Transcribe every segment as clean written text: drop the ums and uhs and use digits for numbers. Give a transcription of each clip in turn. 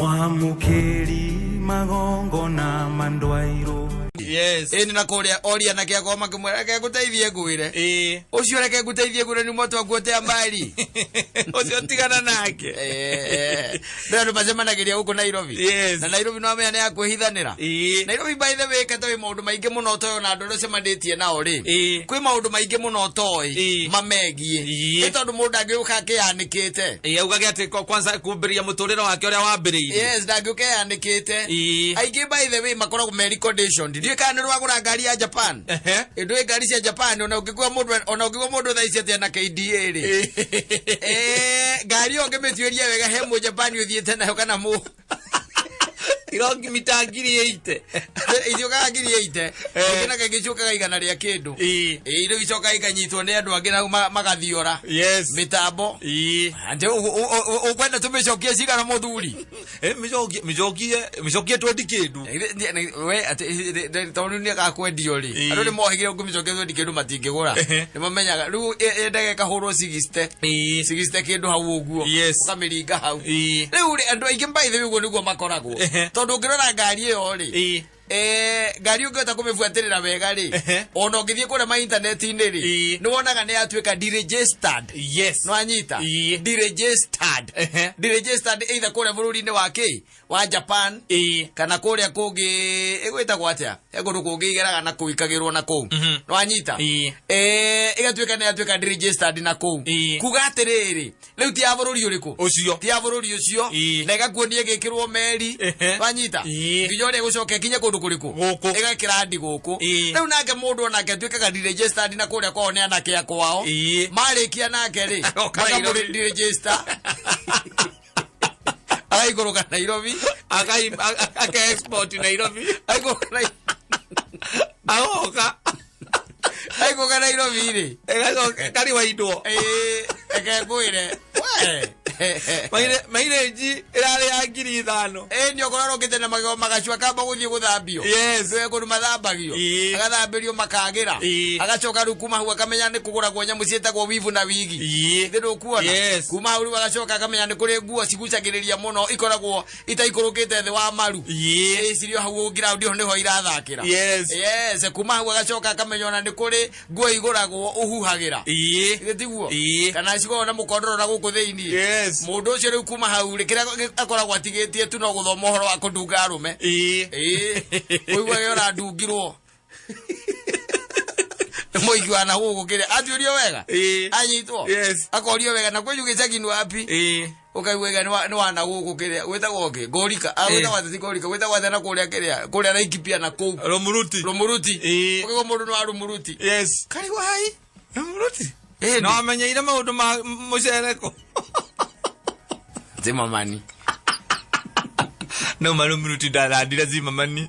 Mwamũkĩri magongona mandwairwo. Yes. Ĩni na kũrĩa oria na kĩakwa makĩmwĩra reke ngũteithie ngwĩre. Ĩĩ. Ũcio reke ngũteithie ngwĩre nĩ moto wakuotea mbari. Ũcio tigana nake. Nĩ andũ macemanagĩria gũkũ Nairobi. Yes. Na Nairobi no amenya nĩ ya kwĩhithanĩra. Ĩĩ. Nairobi by the way kata wĩ maũndũ maingĩ mũno ũtoĩ ona andũ arĩa ũcemanĩtie nao rĩ. Ĩĩ. Kwĩ maũndũ maingĩ mũno ũtoĩ Ĩĩ. mamegiĩ. Ĩĩ. Nĩ tondũ mũndũ angĩũka akĩyanĩkĩte. Ĩĩ augage atĩ kwanza kumbĩrĩria mũtũrĩre wake ũrĩa wambĩrĩirie. Yes, ndangĩũka eyanĩkĩte. Ĩĩ. Aingĩ by the way makoragwo me reconditioned. Ndiũĩ kana nĩ rwagũra ngari ya Japan. Ehe. Ndũĩ ngari cia Japan ona ũngĩkua mũndũ ona ũngĩkua mũndũ thaa ici atĩa na KDA rĩ. Eh, ngari ĩyo ũngĩmĩtuĩria wega he mũ Japan ũthiĩte nayo kana mũ Irongi mita 80,000. Iciũkaga 80,000. Kaingĩ na kaingĩ iciũkaga igana rĩa kĩndũ. Ĩĩ. Ĩĩ, rĩu icokaga ikanyitwo nĩ andũ angĩ nao magathiora. Yes. Mĩtambo. Ĩĩ. Anje ũkwenda tũmĩcokie cigana mũthuri? Eh, mĩcokie mĩcokie mĩcokie twendi kĩndũ. We atĩ tondũ nĩ agakwendio rĩ. Ĩĩ. Andũ nĩ mohĩgire ũngĩmĩcokia twendi kĩndũ matingĩgũra. Ehe. Nĩ mamenyaga rĩu yendaga ĩkahũrwo 60. Ĩĩ. 60 kĩndũ hau ũguo. Yes. Ũkamĩringa hau. Ĩĩ. Rĩu rĩ andũ aingĩ by the way ũguo nĩguo makoragwo. Ehe. Tondũ ũngĩrora ngari ĩyo rĩ. Ĩĩ. Ngari ũngĩhota kũmĩbuatĩrĩra wega rĩ Ehe. ona ũngĩthiĩ kũrĩa ma intaneti-inĩ rĩ Ĩĩ. nĩ wonaga nĩ yatuĩka deregistered Yes. nĩ wanyita Ĩĩ. deregistered Ehe. deregistered either kũrĩa bũrũri-inĩ wa kĩ wa Japan Ĩĩ. kana kũrĩa kũngĩ ĩgwĩtagwo atĩa he kũndũ kũngĩ igeraga na kũu ikagĩrwo na kũu nĩ wanyita Ĩĩ. Ĩgatuĩka nĩ yatuĩka deregistered na kũu Ĩĩ. kuga atĩrĩrĩ rĩu ti ya bũrũri ũrĩkũ Ũcio. ti ya bũrũri ũcio Ĩĩ. na ĩgakuonia ĩgĩkĩrwo meri Ehe. wanyita Ĩĩ. nginya ũrĩa ĩgũcoka ĩkinye kũndũ kũrĩkũ Gũkũ. ĩgekĩra ndi gũkũ Ĩĩ. rĩu nake mũndũ onake atuĩkaga deregistered na kũrĩa kwao nĩ anake a kwao Ĩĩ. marĩkia nake rĩ Agoka Nairobi. makamũregister agaikũrũka Nairobi Akai aka export Nairobi. aikũrũka Agoka. Aikũrũka Nairobi rĩ Ĩgacoka kariwa indwo. ĩĩ reke ngwĩre we Mileage ĩrarĩ ya 5,000. Ĩĩ nĩ okorwo arokĩte na magego magacua kamba gũthiĩ gũthambio. Yes. Ndũĩ kũndũ mathambagio. Ĩĩ. Agathambĩrio makagĩra. Ĩĩ. Agacoka rĩu kuma hau akamenya nĩ kũgũragwo nyamũ ciĩtagwo wivu na wigi. Ĩĩ. Thĩ ndũkuona. Yes. Kuma hau rĩu agacoka akamenya nĩ kũrĩ nguo cigucagĩrĩria mũno ikoragwo itaikũrũkĩte thĩ wa maru. Ĩĩ. Ĩĩ cirĩ o hau ground ho nĩho irathakĩra. Yes. Yes, kuma hau agacoka akamenya ona nĩ kũrĩ nguo igũragwo ũhuhagĩra. Ĩĩ. Githĩ tiguo? Ĩĩ. Kana cikoragwo na mũkondoro na gũkũ thĩinĩ. Yes. Mũndũ ũcio rĩu kuma hau rĩ kĩrĩa akoragwo atigĩtie tu no gũthoma ũhoro wa kũndunga arũme. Ĩĩ. Ĩĩ. Ũiguage ũrandungirwo. Nĩ mũigi wa na gũkũ kĩrĩa atuĩrio wega. Ĩĩ. Anyitwo. Yes. Akorio wega na kwenyu gĩcagi nĩ wapi. Ĩĩ. Ũkaigua ĩga nĩ wa na gũkũ kĩrĩa gwĩtagwo kĩ ngorika. Ah Ĩĩ. gwĩtagwo atĩ ti ngorika gwĩtagwo atĩ na kũrĩa kĩrĩa kũrĩa Laikipia na kũu. Rũmuruti. Rũmuruti. Ĩĩ. Ũkaigua mũndũ nĩ wa Rũmuruti. Yes. Kari wai. Rũmuruti. Ĩĩ. No amenyeire maũndũ ma mũcereko. Zimmerman. No marũmuruti ndathandire Zimmerman.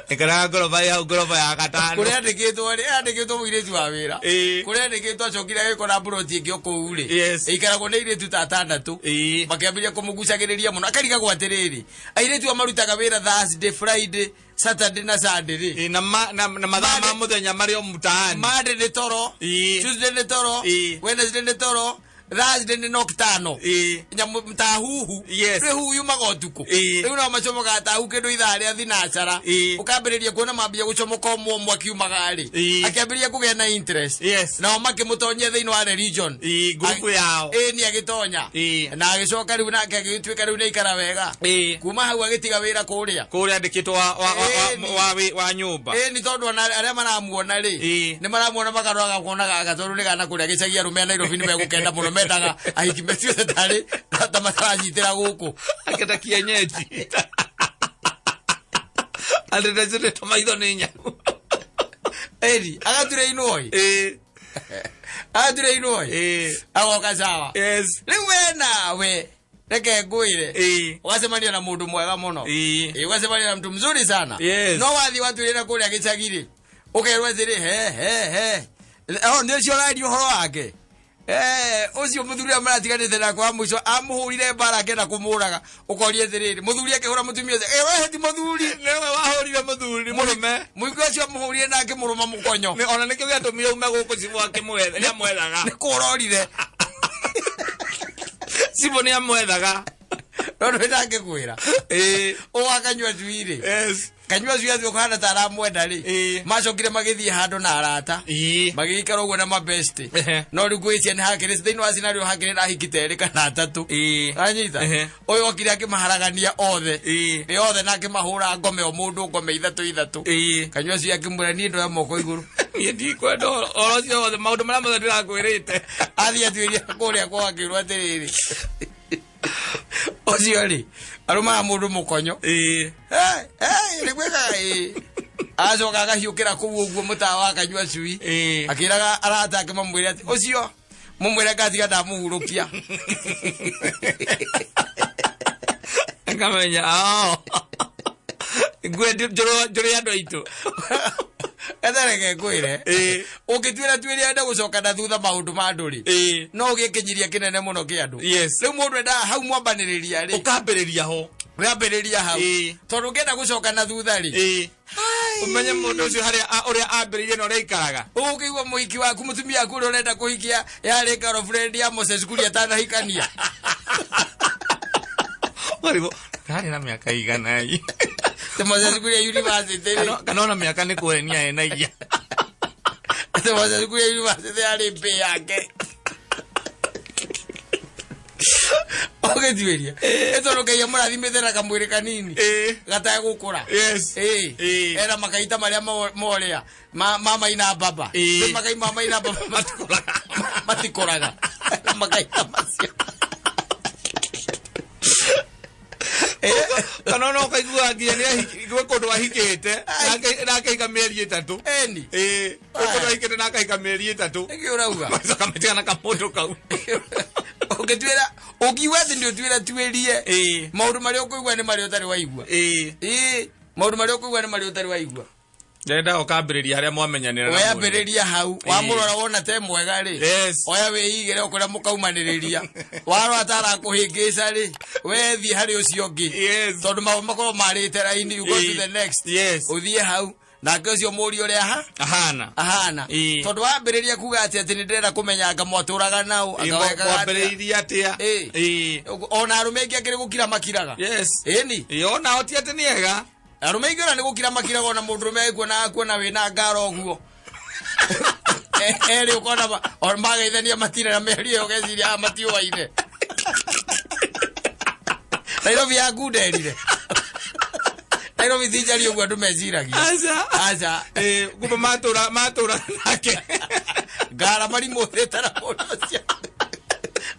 Ikaraga ngoroba ya ngoroba ya gatano. Kũrĩa andĩkĩtwo rĩ andĩkĩtwo mũirĩtu wa wĩra. Ĩĩ. Kũrĩa andĩkĩtwo acokire agĩkora mburoti ĩngĩ o kũu rĩ. Yes. Ĩikaragwo nĩ airĩtu ta atandatũ. Ĩĩ. Makĩambĩrĩria kũmũgucagĩrĩria mũno akarigagwo atĩrĩrĩ airĩtu a marutaga wĩra Thursday, Friday, Saturday na Sunday rĩ. Ĩĩ, na ma- na na mathaa ma mũthenya marĩ o mtaani. Monday nĩ toro. Ĩĩ. Tuesday nĩ toro. Ĩĩ. Wednesday nĩ toro. Thursday nĩ nocturnal. Ĩĩ. Nyamũ ta huhu. Yes. Rĩu huhu yumaga ũtukũ. Ĩĩ. Rĩu nao macomokaga ta huhu kĩndũ ithaa rĩa thinacara. Ĩĩ. Ũkambĩrĩria kuona mambia gũcomoka ũmwe ũmwe akiumaga rĩ. Ĩĩ. Akĩambĩrĩria kũgĩa na interest. Yes. Nao makĩmũtonyia thĩinĩ wa religion. Ĩĩ, ngurubu yao. Ĩĩ nĩ agĩtonya. Ĩĩ. Na agĩcoka rĩu nake agĩtuĩka rĩu nĩ aikara wega. Ĩĩ. Kuma hau agĩtiga wĩra kũrĩa. Kũrĩa andĩkĩtwo wa wa wa Ĩĩ, wa wa wa nyũmba. Ĩĩ nĩ tondũ ona arĩa maramuona rĩ Ĩĩ. nĩ maramuona makarora kuonaga gaka tondũ nĩ gana kũrĩa gĩcagi arũme a Nairobi nĩ megũkenda mũno mendaga ahiki metuĩte tarĩ ta mataranyitĩra gũkũ. Akĩenda kienyeji. Andĩ ndacĩrĩtwo maitho nĩ nyamũ. Ĩni agature inũi Ĩĩ. agature inũi Ĩĩ. agoka sawa. Yes. Rĩu we nawe reke ngwĩre Ĩĩ. ũgacemania na mũndũ mwega mũno. Ĩĩ. Ĩĩ, ũgacemania na mtu mzuri sana. Yes. No wathiĩ watuĩra kũrĩa gĩcagi rĩ ũkerwo atĩrĩ he he he oh nĩ ũcio ũraria ũhoro wake. Ũcio mũthuri ũrĩa maratiganĩte nake wa mũico amũhũrire mbara akĩenda kũmũraga ũkoria atĩrĩrĩ mũthuri akĩhũra mũtumia ũcio we ti mũthuri Nĩwe wahũrire mũthuri mũrũme. Mũingĩ ũcio amũhũrire na akĩmũrũma mũkonyo. Ona nĩkĩo gĩatũmire ume gũkũ cibũ akĩmwetha nĩamwethaga. Nĩ kũrorire. Cibũ nĩamwethaga. No nĩ ndangĩkwĩra. Ĩĩ. Ũũ akanyua cui rĩ. Yes. Kanyua cui athiĩ ũkahana ta aramwenda rĩ. Ĩĩ. Macokire magĩthiĩ handũ na arata. Ĩĩ. Magĩikara ũguo na mabesti. Ehe. No rĩu ngwĩciria nĩ hakĩrĩ thĩinĩ wa scenario hakĩrĩ na ahiki ta erĩ kana atatũ. Ĩĩ. Anyita. Ehe. Ũyũ okire akĩmaharagania othe. Ĩĩ. Nĩ othe na akĩmahũra ngome o mũndũ ngome ithatũ ithatũ. Ĩĩ. Kanyua cui akĩmwĩra niĩ ndoya moko igũrũ. Niĩ ndikwenda ũhoro ũcio wothe maũndũ marĩa mothe ndĩrakwĩrĩte. Athiĩ atuĩria kũrĩa kwao akĩrwo atĩrĩrĩ. Ũcio rĩ arũmaga mũndũ mũkonyo. Ĩĩ. Nĩgwĩkaga ĩĩ. Acoka agahiũkĩra kũu ũguo mũtawa wa kanyua cui. Ĩĩ. Akĩraga arata ake mamwĩre atĩ ũcio mũmwĩre ngatiga ndamũhurũkia. Ngamenya oh. Ngue njũrĩ andũ aitũ. Ethereke ngwĩre. Ĩĩ. Ũngĩtuĩra tuĩria enda gũcoka na thutha maũndũ ma andũ rĩ. Ĩĩ. No ũgĩe kĩnyiria kĩnene mũno kĩa andũ. Yes. Rĩu mũndũ endaga hau mwambanĩrĩria rĩ. Ũkambĩrĩria ho. Wambĩrĩria hau. Ĩĩ. Tondũ ũngĩenda gũcoka na thutha rĩ. Ĩĩ. Ũmenye mũndũ ũcio harĩa ũrĩa ambĩrĩirie na ũrĩa aikaraga. Ũgũkĩigua mũhiki waku mũtumia waku ũrĩa ũrenda kũhikia yarĩ girlfriend ya Moses Kuria atanahikania. Ũkarigwo, ndarĩ na mĩaka igana ĩ. Ti Moses Kuria university rĩ. Kana ona mĩaka nĩ kũhenia enagia. Ti Moses Kuria university yarĩ mbĩ yake. Ũgĩtuĩria. Ĩ tondũ Ngai amũrathimĩte na kamwĩrĩ kanini. Ĩĩ. Gategũkũra. Yes. Ĩĩ. Ĩĩ. Ena makaita marĩa morĩa ma maina baba. Ĩĩ. Nĩ makai ma maina baba Matikũraga. matikũraga. Ena makaita macio. Kana ona ũkaigua nginya nĩ gwĩ kũndũ ahikĩte na akahika mĩeri ĩtatũ. Eni. Ĩĩ. Gwĩ kũndũ ahikĩte na akahika mĩeri ĩtatũ. Nĩkĩ ũrauga? Magacoka matigana kamũndũ kau. Ũngĩtuĩra ũngiuga atĩ nĩ ũtuĩra tuĩrie. Ĩĩ. Maũndũ marĩa ũkũigua nĩ marĩa ũtarĩ waigua. Ĩĩ. Ĩĩ. Maũndũ marĩa ũkũigua nĩ marĩa ũtarĩ waigua. Ndĩrenda ũkambĩrĩria harĩa mwamenyanĩra na mũndũ. Wambĩrĩria hau wamũrora wona te mwega rĩ. Yes. Oya wĩigĩre o kũrĩa mũkaumanĩrĩria. Warora ta arakũhĩngĩca rĩ, we thiĩ harĩ ũcio ũngĩ. Yes. Tondũ makorwo marĩte raini you go to Ĩĩ. the next. Yes. Ũthiĩ hau nake ũcio mũriũ ũrĩa ha Ahana. ahana. Ĩĩ. Tondũ wambĩrĩria kuga atĩ atĩ nĩ ndĩrenda kũmenya anga mwatũraga nao Ĩĩ, anga wekaga atĩa. mwambĩrĩirie atĩa? Ĩĩ. Ĩĩ. Ona arũme aingĩ akĩrĩ gũkira makiraga. Yes. Ĩni. Ĩĩ, ona o ti atĩ nĩ ega. Arũme aingĩ ona nĩ gũkira makiraga ona mũndũrũme akuona akuona wĩna ngaro ũguo. Erĩ ũkona mageithania matirĩ na mĩario ĩyo ũgeciria aya matiũaine. Nairobi yaku nderire. Nairobi ti njari ũguo andũ meciragia. Aca. Aca. Ĩĩ, kumbe matũra nake. Ngara marimũthĩte na mũndũ ũcio.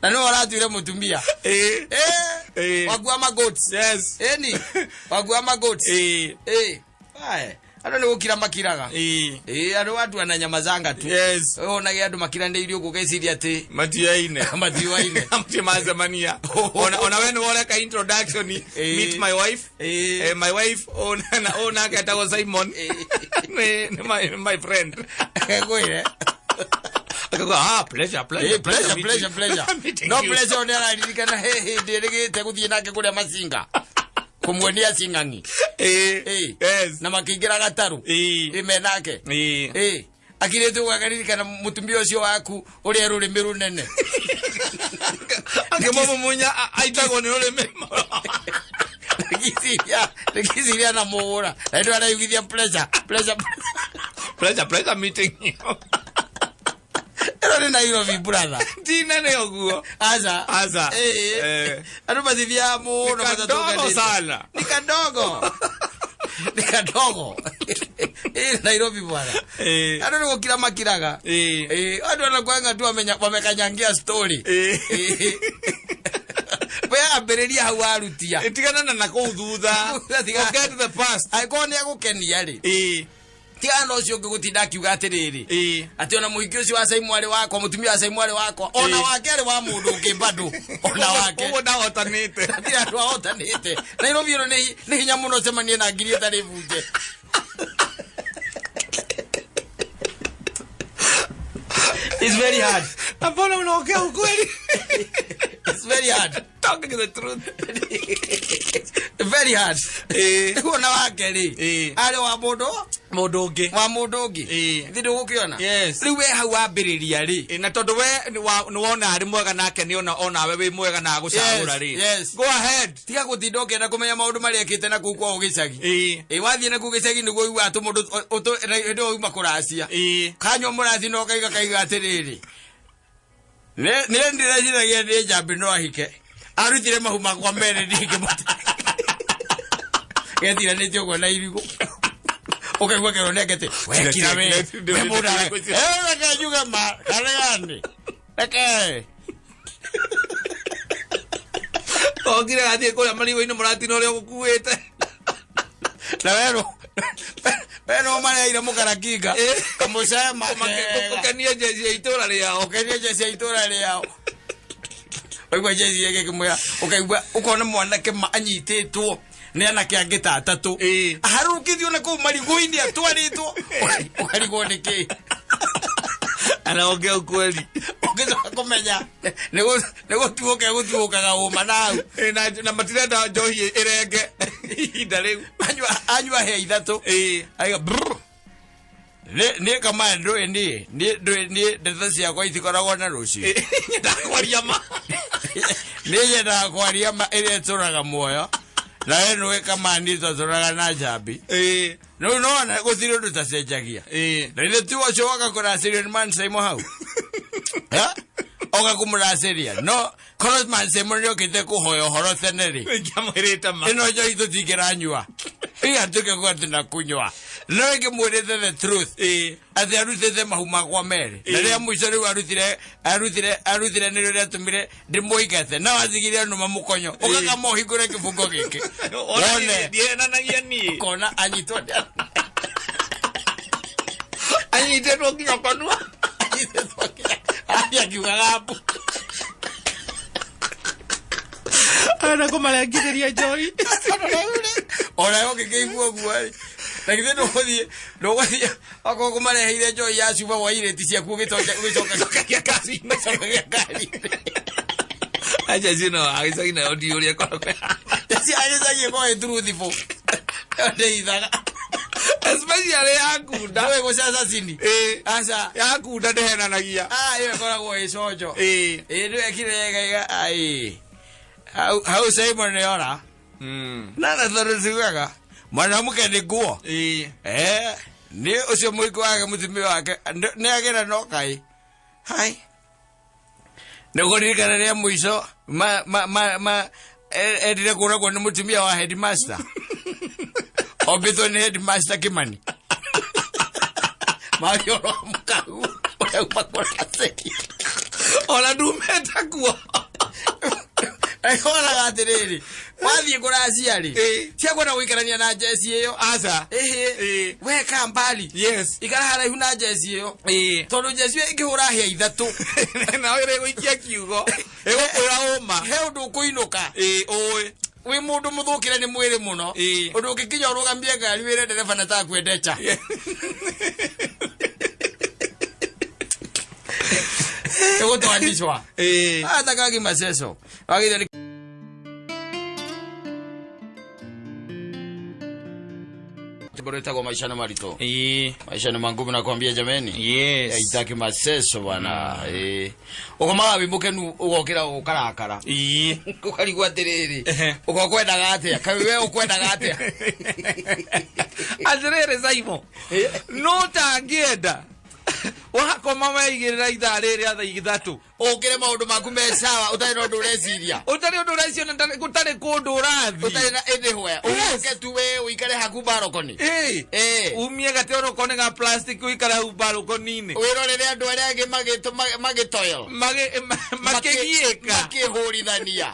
Na nĩwe ũratuire mũtumia. Ĩĩ. Eh, Ĩĩ. wakua magoats. Yes. Ĩni. Wakua magoats. Ĩĩ. Ĩĩ. Aye. Andũ nĩ gũkira makiraga. Ĩĩ. Ĩĩ, andũ watua na nyama zanga tu. Yes. Wonage andũ makiranĩirie ũguo ũgeciria atĩ Matiaine. matiũaine. Matirĩ macemania. Ona we nĩwe ũreka introduction. Ĩĩ. Meet my wife. Ĩĩ. My wife o nake etagwo Simon. Ĩĩ. Nĩ my friend. Ngwĩre. Akauga, ah, pleasure, pleasure, Ĩĩ, pleasure, meeting- pleasure, pleasure. meeting No you. pleasure nĩ araririkana he hĩndĩ ĩrĩgĩte gũthiĩ nake kũrĩa macinga. Kũmuonia cing'ang'i. Ĩĩ. Ĩĩ. Yes. Na makĩingĩra gatarũ. Ĩĩ. Ĩĩ, me nake. Ĩĩ. Ĩĩ. Akirĩte ũguo akaririkana mũtumia ũcio waku ũrĩa rũrĩmĩ rũnene. Akĩmũmumunya aitagwo nĩ rũrĩmĩ. Ngĩciria na mũhũra. Na nĩ araiguithia pleasure, pleasure. Pleasure, pleasure meeting you. Ĩno nĩ Nairobi brother. Ti nene ũguo. Aca. Aca. Ĩĩ. Eh. Andũ matithiaga mũno Ni kadogo matatũnganĩte. sana. Ni kadogo. Ni kadogo. Ĩĩ Nairobi bwana. Ĩĩ. Andũ nĩ gũkira makiraga. Ĩĩ. Ĩĩ, andũ wanakuanga tu wamekanyangia story. Ĩĩ. Ĩĩ. We ambĩrĩria hau warutia. Tigana na nakũu thutha. Tiga- Forget the past. Angĩkorwo nĩ agũkenia rĩ. Ĩĩ. Tigana na ũcio ũngĩ gũtinda akiuga atĩrĩrĩ. Ĩĩ. Atĩ ona mũhiki ũcio wa Saimu arĩ wakwa, mũtumia wa Saimu arĩ wakwa, ona Ĩĩ. wake arĩ wa mũndũ ũngĩ bado. Ona wake. Ũguo ndahotanĩte. Hatirĩ andũ ahotanĩte. Nairobi ĩno nĩ hinya mũno ũcemanie na ngiri ĩtarĩ bunje. It's very hard. Na mbona unaongea ukweli? It's very hard. Talking the truth. Very hard. Eh. Rĩu ona wake rĩ, Eh. arĩ wa mũndũ Mũndũ ũngĩ. wa mũndũ ũngĩ. Eh. Thĩ ndũgũkĩona? Yes. Rĩu we hau wambĩrĩria rĩ, Eh, na tondũ we nĩ wona arĩ mwega nake nĩ ona onawe wĩ mwega na agũcagũra Yes, rĩ. yes. Go ahead. Tiga gũtinda ũkĩenda kũmenya maũndũ marĩa ekĩte na kũu kwao gĩcagi. Eh. Ĩ wathiĩ na kũu gĩcagi nĩguo ũiguaga tũmũndũ hĩndĩ ĩyo uma kũracia. Eh. Kanyua mũrathi na ũkaiga kaiga atĩrĩrĩ, nĩ ndĩreciragia nĩ njambi no ahike arutire mahu makwa merĩ ndingĩmũte getiranĩtie ũguo na irigũ ũkaigua kerwo nĩ angĩtĩ wekira we we mũndũ reke njuge ma karegani reke. Okire gathiĩ kũrĩa marigũ-inĩ mũratina ũrĩa ũgũkuĩte. Na werwo werwo mareire mũkarakinga kamũcema. Ũkenie jeci ya itũra rĩao. Ũkenie jeci ya itũra rĩao, waigua jeci yake ĩkĩmwĩra, ũkaigua ũkona mwanake ma anyitĩtwo nĩ anake angĩ ta atatũ, Ĩĩ. aharũkithio na kũu marigũ-inĩ atwarĩtwo, ũkarigwo nĩ kĩ. Anaongea ukweli. Ũngĩcoka kũmenya nĩ gũtuũka gũtuũkaga ũma na hau. Eh, na matirenda njohi ĩrenge ihinda rĩu. Anyua hĩa ithatũ. Ĩĩ. Aiga brr. Nĩ kama ndũĩ niĩ niĩ ndũĩ niĩ ndeto ciakwa itikoragwo na rũciũ. Ndakwaria ma. Nĩ nyendaga kwaria ma ĩrĩa ĩtũraga muoyo na we nĩwe kama niĩ twatũraga na njambi. Ĩĩ. Rĩu nona gũtirĩ ũndũ tacenjagia. Ĩĩ. Na ithe ti ũcio woka kũracĩrio nĩ Mansaimo hau. Eh? Oka kũmũracĩria no korwo Mansaimo nĩokĩte kũhoya ũhoro tene rĩ, Ingĩamwĩrĩte ma. ĩno njohi tũtingĩranyua iga tuke kwati na kunywa no ĩngĩmwĩrĩte the truth Ĩĩ. atĩ arutĩte mahu makwa merĩ na Ĩĩ. rĩa mũico rĩu arutire nĩrĩo rĩatũmire ndĩmũingate na watigire nũma mũkonyo ũgakama ũhingũre kĩbungo gĩkĩ Ona wone ndienanagia niĩ. ũkona anyitwo Anyitĩtwo nginya kanua. Anyitĩtwo nginya athiĩ akiugaga mbu. Arenda kũmarengithĩria njohi. Ona ũngĩkĩigua ũguo rĩ, na githĩ ndũgũthiĩ okorwo kũmareheire njohi ya cuba wa irĩti ciaku ũgĩcokagia ngari-inĩ. Aca cino agĩcagi nayo ndiũ ũrĩa ĩkoragwo. Agĩcagi ĩkoragwo ĩ truthful. Ĩyo ndĩithaga. Especially ya kunda. Ndũĩ gũcaca cini. Ĩĩ. Aca. Ya kunda ndĩhenanagia. Ah, ĩyo ĩkoragwo ĩ conjo. Ĩĩ. Ĩĩ nĩwe ĩkire ai. Hau Simon nĩ ora. Na tondũ tugaga mwanamke nĩ nguo. Ĩĩ. Eh, nĩ ũcio mũiko wake mũtumia wake nĩ agĩra no kai. Hai. Nĩ kũririkana rĩa mũico ma endire kũragwo nĩ mũtumia wa headmaster. Ombĩtwo nĩ headmaster Kimani. Makĩorwo mũkau ũrĩa uma kũracĩria. Ona ndumĩte kuo. Onaga atĩrĩrĩ, wathiĩ kũracia rĩ, Ĩĩ. cia kwenda gũikarania na njeci ĩyo. Aca. Ĩhĩ. Ĩĩ. We ka mbali. Yes. Ikara haraihu na njeci ĩyo. Ĩĩ. Tondũ njeci ĩyo ĩngĩhũra hĩa ithatũ, Nawe ĩrĩgũikia kiugo. Ĩgũkwĩra ũma. he ũndũ ũkũinũka. Ĩĩ ũĩ. Wĩ mũndũ mũthũkĩre nĩ mwĩrĩ mũno. Ĩĩ. Ũndũ ũngĩkinya ũrũgamie ngari wĩre ndereba nataka kuendecha. Ĩgũtwanicwa. Ĩĩ. Atakagi maceco. Wagĩrĩire nĩ Rwĩtagwo maisha nĩ maritũ. Ĩĩ. Maisha ni mangumu nakwambia jameni. Yes. Haitaki maceco bwana. Eh. Ũkomaga wĩ mũkenu ũgokĩra ũkarakara. Ĩĩ. Ũkarigwo atĩrĩrĩ. Ehe. Ũkokwendaga atĩa? Kaĩ we ũkwendaga atĩa? Atĩrĩrĩ Simon. No tangĩenda wakoma weigĩrĩra ithaa rĩrĩ thaa ithatũ Ũkĩre maũndũ maku me sawa ũtarĩ na ũndũ ũreciria. ũtarĩ ũndũ ũreciria na gũtarĩ kũndũ ũrathiĩ. Ũtarĩ na anywhere. Yes. Ũke tu we ũikare haku barokoni. Ĩĩ. Ĩĩ. Umie gatĩ onokorwo nĩ ga plastic ũikare hau balcony-inĩ. Wĩrorere andũ arĩa angĩ magĩtoyo. Makĩgiĩka. Makĩhũrithania.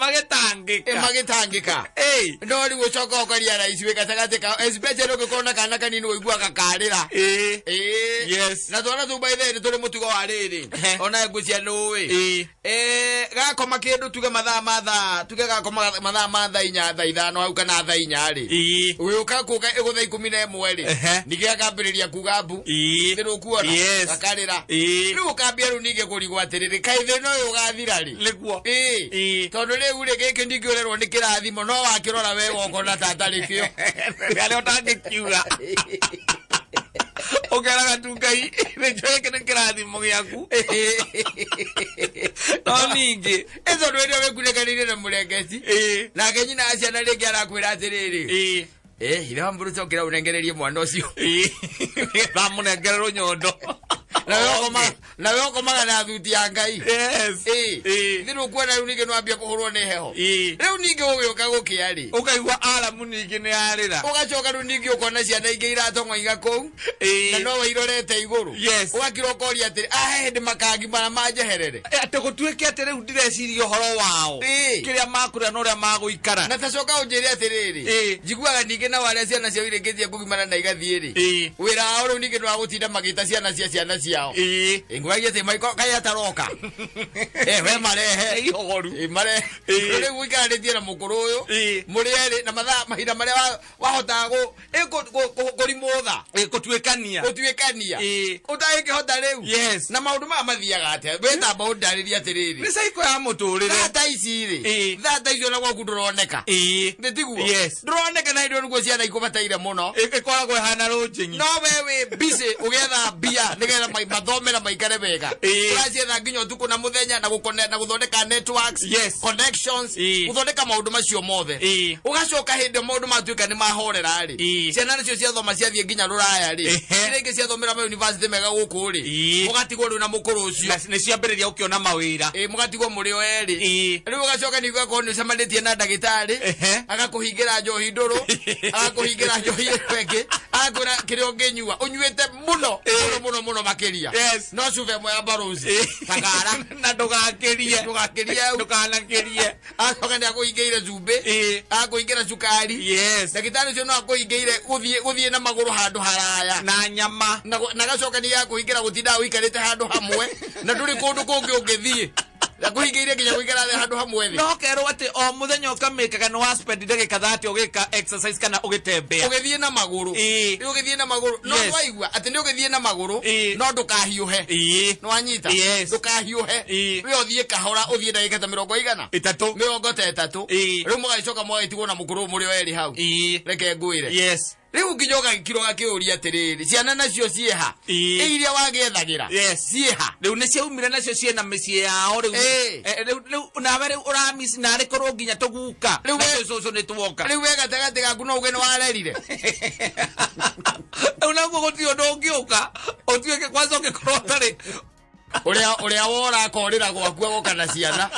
Magĩtangĩka. Magĩtangĩka. Ĩĩ. No rĩu ũcoka ũkaria raici wĩ gatagatĩ kao especially ũngĩkorwo na kana kanini ũiguaga karĩra. Ĩĩ. Ĩĩ. Yes. Na Twana tũu by the way nĩ tũrĩ mũtugo wa rĩrĩ. Ehe. Ona ngwĩcia nũĩ. Ĩĩ. Gakoma kĩndũ tuge mathaa ma thaa tuge gakoma mathaa ma thaa 4 thaa 5 hau kana thaa 4 rĩ. Ĩĩ. Ũgĩũka kũka ĩgũtha 11 rĩ. Ehe. Ningĩ gakambĩrĩria kuga mbu. Ĩĩ. Nĩ rũkuona. Yes. Gakarĩra. Ĩĩ. Rĩu ũkambia rĩu ningĩ kũrigwo atĩrĩrĩ kaĩ thĩna ũyũ ũgathira rĩ. Nĩguo. Ĩĩ. Ĩĩ. Tondũ rĩu rĩ gĩkĩ ningĩ ũrerwo nĩ kĩrathimo no wakĩrora we wokona ta atarĩ kĩo. Arĩa ũtangĩkiuga. Ũkeraga tu Ngai nĩkĩo gĩkĩ nĩ kĩrathimo gĩaku. No ningĩ. Ĩ tondũ hĩndĩ ĩyo wĩkunĩkanĩire na mũrengeti. Ĩĩ. Nake nyina wa ciana rĩngĩ arakwĩra atĩrĩrĩ. Ĩĩ. Ithe wa mbũrũ cokera ũnengererie mwana ũcio. Ĩĩ. Nĩgetha amũnengere rũnyondo. Nawe ũkomaga na thuti ya Ngai. Yes. Ĩĩ. Ĩĩ. Thĩ nĩũkuona rĩu ningĩ nĩwambia kũhũrwo nĩ heho. Ĩĩ. Rĩu ningĩ ũgĩũka gũkĩa rĩ. Ũkaigua aramu ningĩ nĩ yarĩra. Ũgacoka rĩu ningĩ ũkona ciana ingĩ iratong'oiga kũu. Ĩĩ. Na no wairorete igũrũ. Yes. Ũgakira ũkoria atĩrĩ, ahe hĩndĩ makangimara manjeherere. Atĩ gũtuĩke atĩ rĩu ndireciria ũhoro wao. Ĩĩ. Kĩrĩa makũrĩa na ũrĩa magũikara. Na tacoka ũnjĩre atĩrĩrĩ. Ĩĩ. Njiguaga ningĩ nao arĩa ciana ciao irĩkĩtie kũgimara na igathiĩ rĩ. Ĩĩ. Wĩra wao rĩu ningĩ nĩ wa gũtinda magĩta ciana cia ciana ciao. Ĩĩ. Ngũragia atĩ maiko kaĩ ataroka. We marehe. Ihoru. Ĩ, marehe. Ĩĩ. Rĩu ũikaranĩtie na mũkũrũ ũyũ. Ĩĩ. Mũrĩ erĩ na mathaa mahinda marĩa wahotaga kũrimũtha. Ĩĩ, kũtuĩkania. Gũtuĩkania. Ĩĩ. Ũtangĩkĩhota rĩu. Yes. Na maũndũ maya mathiaga atĩa? We tamba ũndarĩrie atĩrĩrĩ. Nĩ cycle ya mũtũrĩre. Thaa ta ici rĩ. Ĩĩ. Thaa ta ici ona gwaku ndũroneka. Ĩĩ. Nĩ tiguo? Yes. Ndũroneka na hĩndĩ ĩyo nĩguo ciana ikũbataire mũno. Ĩkoragwo ĩhana rũnjĩng'i. No we wĩ busy ũgĩetha mbia nĩgetha mathome na maikare wega. Ĩĩ. Ũracietha nginya ũtukũ na mũthenya na na gũthondeka networks, Yes. connections, Ĩĩ. gũthondeka maũndũ macio mothe. Ĩĩ. Ũgacoka hĩndĩ ĩyo maũndũ matuĩka nĩ mahorera rĩ. Ĩĩ. Ciana nacio ciathoma ciathiĩ nginya rũraya rĩ. Ehe. Iria ingĩ ciathomera ma university mega gũkũ rĩ. Ĩĩ. Mũgatigwo rĩu na mũkũrũ ũcio. Na nĩ ciambĩrĩria gũkĩona mawĩra. Ĩĩ, mũgatigwo mũrĩ o erĩ. Ĩĩ. Rĩu ũgacoka ningĩ ũgakorwo nĩ ũcemanĩtie na ndagĩtarĩ. Ehe. Agakũhingĩra njohi ndũrũ, agakũhingĩra njohi ĩno ĩngĩ, agakwĩra kĩrĩa ũngĩnyua ũnyuĩte mũno mũno mũno mũno makĩria. Yes. No cuba ĩmwe ya barũci. Ĩĩ. Tagara. Na ndũgakĩrie. Ndũgakĩrie hau. Ndũkanakĩrie. Acoka nĩ akũhingĩire cumbĩ. Ĩĩ. Agakũhingĩra cukari. Yes. Ndagĩtarĩ ũcio no akũhingĩire gũthiĩ na magũrũ handũ haraya. Na nyama. Na gacoka nĩ akũhingĩra gũtinda ũikarĩte handũ hamwe na ndũrĩ kũndũ kũngĩ ũngĩthiĩ. Akũhingĩire nginya gũikara thĩ handũ hamwe thĩ. No kerwo atĩ o mũthenya ũkamĩkaga nĩ wa spend ndagĩka 30 ũgĩka exercise kana ũgĩtembea. Ũgĩthiĩ na magũrũ. Ĩĩ. Rĩu ũgĩthiĩ na magũrũ. No Yes. waigua atĩ nĩ ũgĩthiĩ na magũrũ Ĩĩ. no ndũkahiũhe. Ĩĩ. Nĩ wanyita? Yes. Ndũkahiũhe. Ĩĩ. We ũthiĩ kahora ũthiĩ ndagĩka ta mĩrongo igana. Ĩtatũ. Mĩrongo ta ĩtatũ. Ĩĩ. Rĩu mũgagĩcoka mũgagĩtigwo na mũkũrũ mũrĩ o erĩ hau. Ĩĩ. Reke ngwĩre. Yes. Rĩu nginya ũgagĩkira ũgakĩũria atĩrĩrĩ ciana nacio ciĩha. Ĩĩ. Ĩ iria wagĩethagĩra. Yes. Ciĩha. Rĩu nĩ ciaumire nacio ciĩna mĩciĩ yao rĩu. Ĩĩ. Rĩu nawe rĩu ũramiss narĩ korwo nginya tũguka. Rĩu Na we- tũcũcũ nĩ tuoka. Rĩu we gatagatĩ gaku no uge nĩ warerire. Rĩu naguo gũtirĩ ũndũ ũngĩũka ũtuĩke kwanza ũngĩkorwo ũtarĩ. Ũrĩa wora akorĩra gwaku agoka na ciana.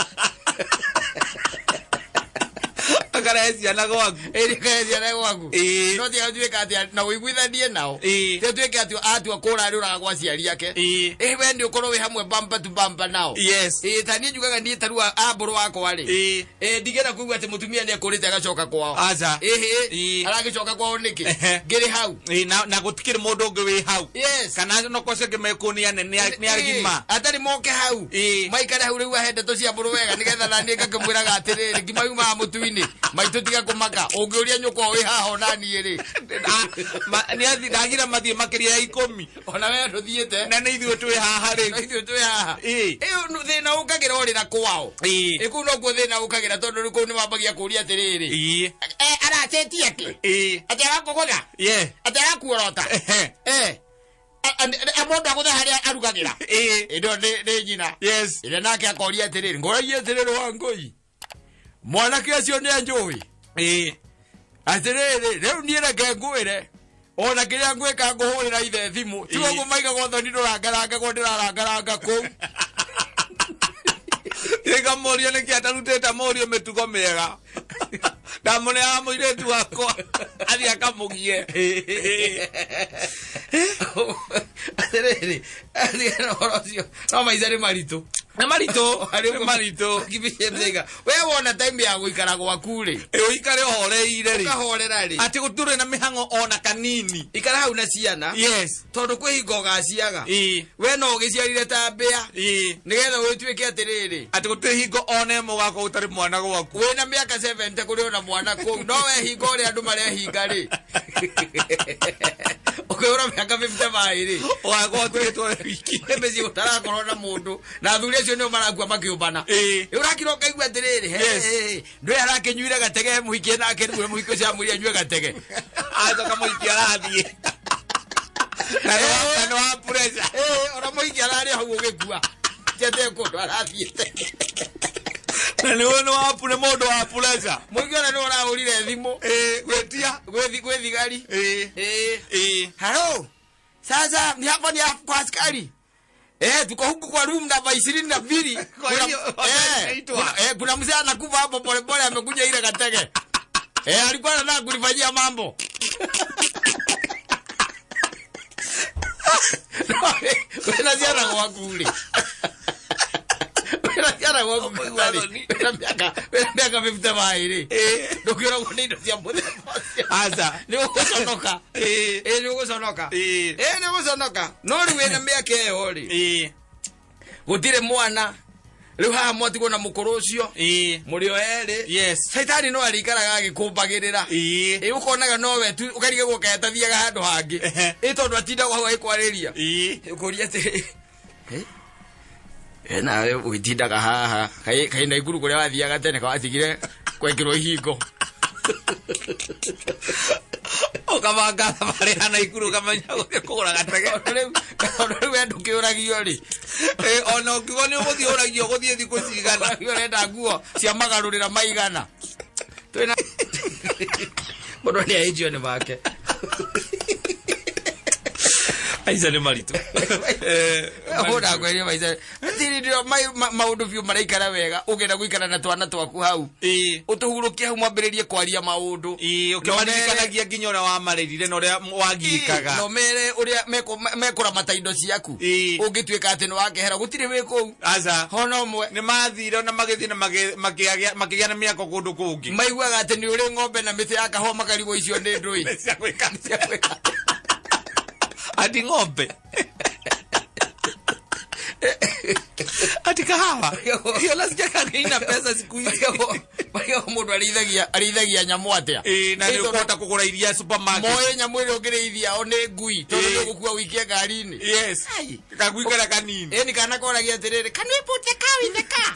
Akarehe ciana gwaku. Ĩĩ karehe ciana gwaku. Ĩĩ. No tiga ũtuĩke atĩ na ũiguithanie nao. Ĩĩ. Tiga ũtuĩke atĩ atua kũra arĩũraga gwa aciari ake. Ĩĩ. Ĩ we nĩ ũkorwo wĩ hamwe bumper to bumper nao. Yes. Ĩĩ ta niĩ njugaga niĩ ta rĩu a mbũrũ wakwa rĩ. Ĩĩ. Ĩĩ ndigĩra kuigua atĩ mũtumia nĩ ekũrĩte agacoka kwao. Aca. Ĩhĩ. Ĩĩ. Aragĩcoka kwao nĩkĩ? Ehe. Ngĩrĩ hau. Ĩĩ, na gũtikĩrĩ mũndũ ũngĩ wĩ hau. Yes. Kana no kwa acio angĩ mekũo nĩ anene nĩ agima. Atarĩ moke hau. Ĩĩ. Maikare hau rĩu ahe ndeto cia mbũrũ wega nĩgetha na niĩ ngakĩmwĩraga atĩrĩrĩ ngima yumaga mũtu-inĩ. Maitũ tiga kũmaka. Ũngĩũria nyũkwa wĩ haha ona niĩ rĩ. Ndagira mathiĩ makĩria ya 10. Ona we ndũthiĩte. Na nĩ ithuĩ twĩ haha rĩu. Na ithuĩ twĩ haha. Ĩĩ. Ĩĩ thĩna ũkagĩra ũrĩra kwao. Ĩĩ. Ĩ kũu nokuo thĩna ũkagĩra tondũ rĩu kũu nĩ wambagia kũũria atĩrĩrĩ. Ĩĩ. Aracetie kĩ? Ĩĩ. Atĩ arakũgũtha? Yeah. Atĩ arakuorota? Ehe. Mũndũ agũthe harĩa arugagĩra. Ĩĩ. Ĩno nĩ nyina. Yes. Ĩrĩa nake akoria atĩrĩrĩ, ngũragia atĩrĩrĩ wa ngũi. Mwanake ũcio nĩ anjũĩ. Ĩĩ. Atĩrĩrĩ, rĩu niĩ reke ngwĩre. Ona kĩrĩa ngwĩka ngũhũrĩra ithe thimũ. Tiga Ĩĩ. ũguo maigagwo thoni ndũrangarangagwo ndĩrarangaranga kũu. Ĩkamũria nĩkĩ atarutĩte mũriũ mĩtugo mĩega. Ndamũneaga mũirĩtu wakwa athiĩ akamũgie. Atĩrĩrĩ, ũhoro ũcio no maica nĩ maritũ. Nĩ maritũ, nĩ maritũ. Kibicemthega we wona time ya gũikara gwaku rĩ, Ĩ, ũikare ũhoreire rĩ, ũkahorera rĩ, atĩ gũtirĩ na mĩhang'o ona kanini. Ikara hau na ciana, tondũ kwĩ hingo ũgaciaga. We no ũgĩciarire ta mbĩa, nĩgetha ũgĩtuĩke atĩrĩrĩ, Atĩ gũtirĩ hingo ona ĩmwe ũgakorwo ũtarĩ mwana gwaku. Wĩna mĩaka 70 kũrĩ ona mwana kũu, no we hingo ũrĩa andũ marehinga rĩ, ũkĩhũra mĩaka 55 rĩ, ũgakorwo ũtigĩtwo wĩ wiki. Wĩ mĩciĩ ũtarakorwo na mũndũ, na athuri acio nĩo marakua makĩũmbana. Ĩ, ũrakira ũkaigua atĩrĩrĩ, he, he, ndũĩ arakĩnyuire gatege he mũhikie nake, rĩu mũhiki ũcio amwĩre anyue gatege. Acoka mũhiki arathiĩ na nĩ wa pressure. Ĩ, ona mũhiki ararĩ hau ũgĩkua tiate kũndũ arathiĩte. Na nĩ mũndũ wa pressure. Mũhiki ona nĩ ũrahũrire thimũ. Ĩ, gwĩtia. Gwĩ thigari. Ĩ. Halo, sasa ni hapa ni kwa askari. Eh, tuko huku kwa room namba 22. Kwa hiyo, inaitwa. Kuna mzee anakufa hapo polepole amekuja ile katege. Eh, alikuwa anataka kulifanyia mambo. Wena ciana gwaku rĩ. Wena ciana gwaku rĩ. Wena mĩaka 55 rĩ. Ndũkĩũragwo nĩ indo cia mũthemba ũcio. Aca. Nĩ ũgũconoka. Ĩ, nĩ ũgũconoka. Ĩ, nĩ ũgũconoka. No rĩu wĩna mĩaka ĩyo rĩ, gũtirĩ mwana. Rĩu haha mwatigwo na mũkũrũ ũcio. Mũrĩ o erĩ. Caitani no arĩikaraga agĩkũmbagĩrĩra. Ĩ, ũkonaga nowe tu, ũkarigagwo kaĩ atathiaga handũ hangĩ. Ĩ, tondũ atindaga hau agĩkwarĩria. Ũkũria atĩrĩ, ĩ nawe ũgĩtindaga haha kaĩ Naikuru kũrĩa wathiaga tene kawatigire gwekĩrwo ihingo. Ũkabanga thabarĩ ya Naikuru, ũkamenya gũthiĩ kũgũra gatege. Tondũ rĩu we ndũkĩũragio rĩ. Ĩ, ona ũkiuga nĩ ũgũthiĩ ũragio ũgũthiĩ thikũ cigana. Ũragio ũrenda nguo cia magarũrĩra maigana. Twĩna mũndũ nĩ aĩnjio nĩ make. Aica nĩ maritũ. Hũra ngwerie maica tirĩ maũndũ biũ maraikara wega, ũngĩenda gũikara na twana twaku hau, ũtũhurũkie hau, mwambĩrĩrie kwaria maũndũ. Ũkĩmaririkanagia nginya ũrĩa wamarĩrire na ũrĩa wagiĩkaga. No mere ũrĩa mekũramata indo ciaku. Ũngĩtuĩka atĩ nĩ wakehera, gũtirĩ wĩ kũu. Aca. Hona ũmwe. Nĩ mathire ona magĩthiĩ na makĩgĩa na mĩako kũndũ kũngĩ. Maiguaga atĩ nĩ ũrĩ ng'ombe na mĩtĩ ya kahũa, makarigwo icio nĩ ndũĩ. Cia gwĩka. Cia gwĩka. Ati ng'ombe, ati kahawa, hiyo nasikia kagĩina pesa siku hizi. Marigagwo mũndũ arĩithagia nyamũ atĩa. Ĩ, na nĩ Ĩ, tondũ ũkũhota kũgũra iria supermarket. Moĩ nyamũ ĩrĩa ũngĩrĩithia o nĩ ngui, tondũ nĩ ũgũkua ũikie ngari-inĩ. Ai. Kagui karĩa kanini. Ĩni kana koragia atĩrĩrĩ, "Can we put the cow in the car?"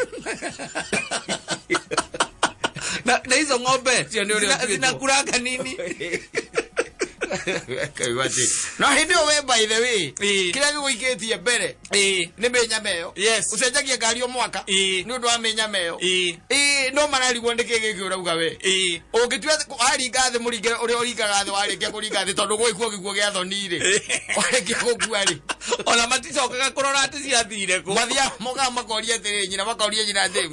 Na hizo ng'ombe Cio nĩ ũrĩa ũtuĩtwo. zinakulanga nini? Kaigua atĩ no hĩndĩ ĩyo we, by the way, kĩrĩa gĩgũikĩtie mbere nĩ mĩnyama ĩyo. Ũcenjagia ngari o mwaka nĩ ũndũ wa mĩnyama ĩyo. Ĩ, no mararigwo nĩ kĩ gĩkĩ ũrauga we. Ũngĩtua waringa thĩ, mũringe ũrĩa ũringaga thĩ, warĩkia kũringa thĩ, tondũ gwĩkuo gĩkuo gĩa thoni rĩ, warĩkia gũkua rĩ, Ona maticokaga kũrora atĩ ciathire kũ. Mathiaga mokaga makoria atĩrĩ nyina, makoria nyina atĩrĩ,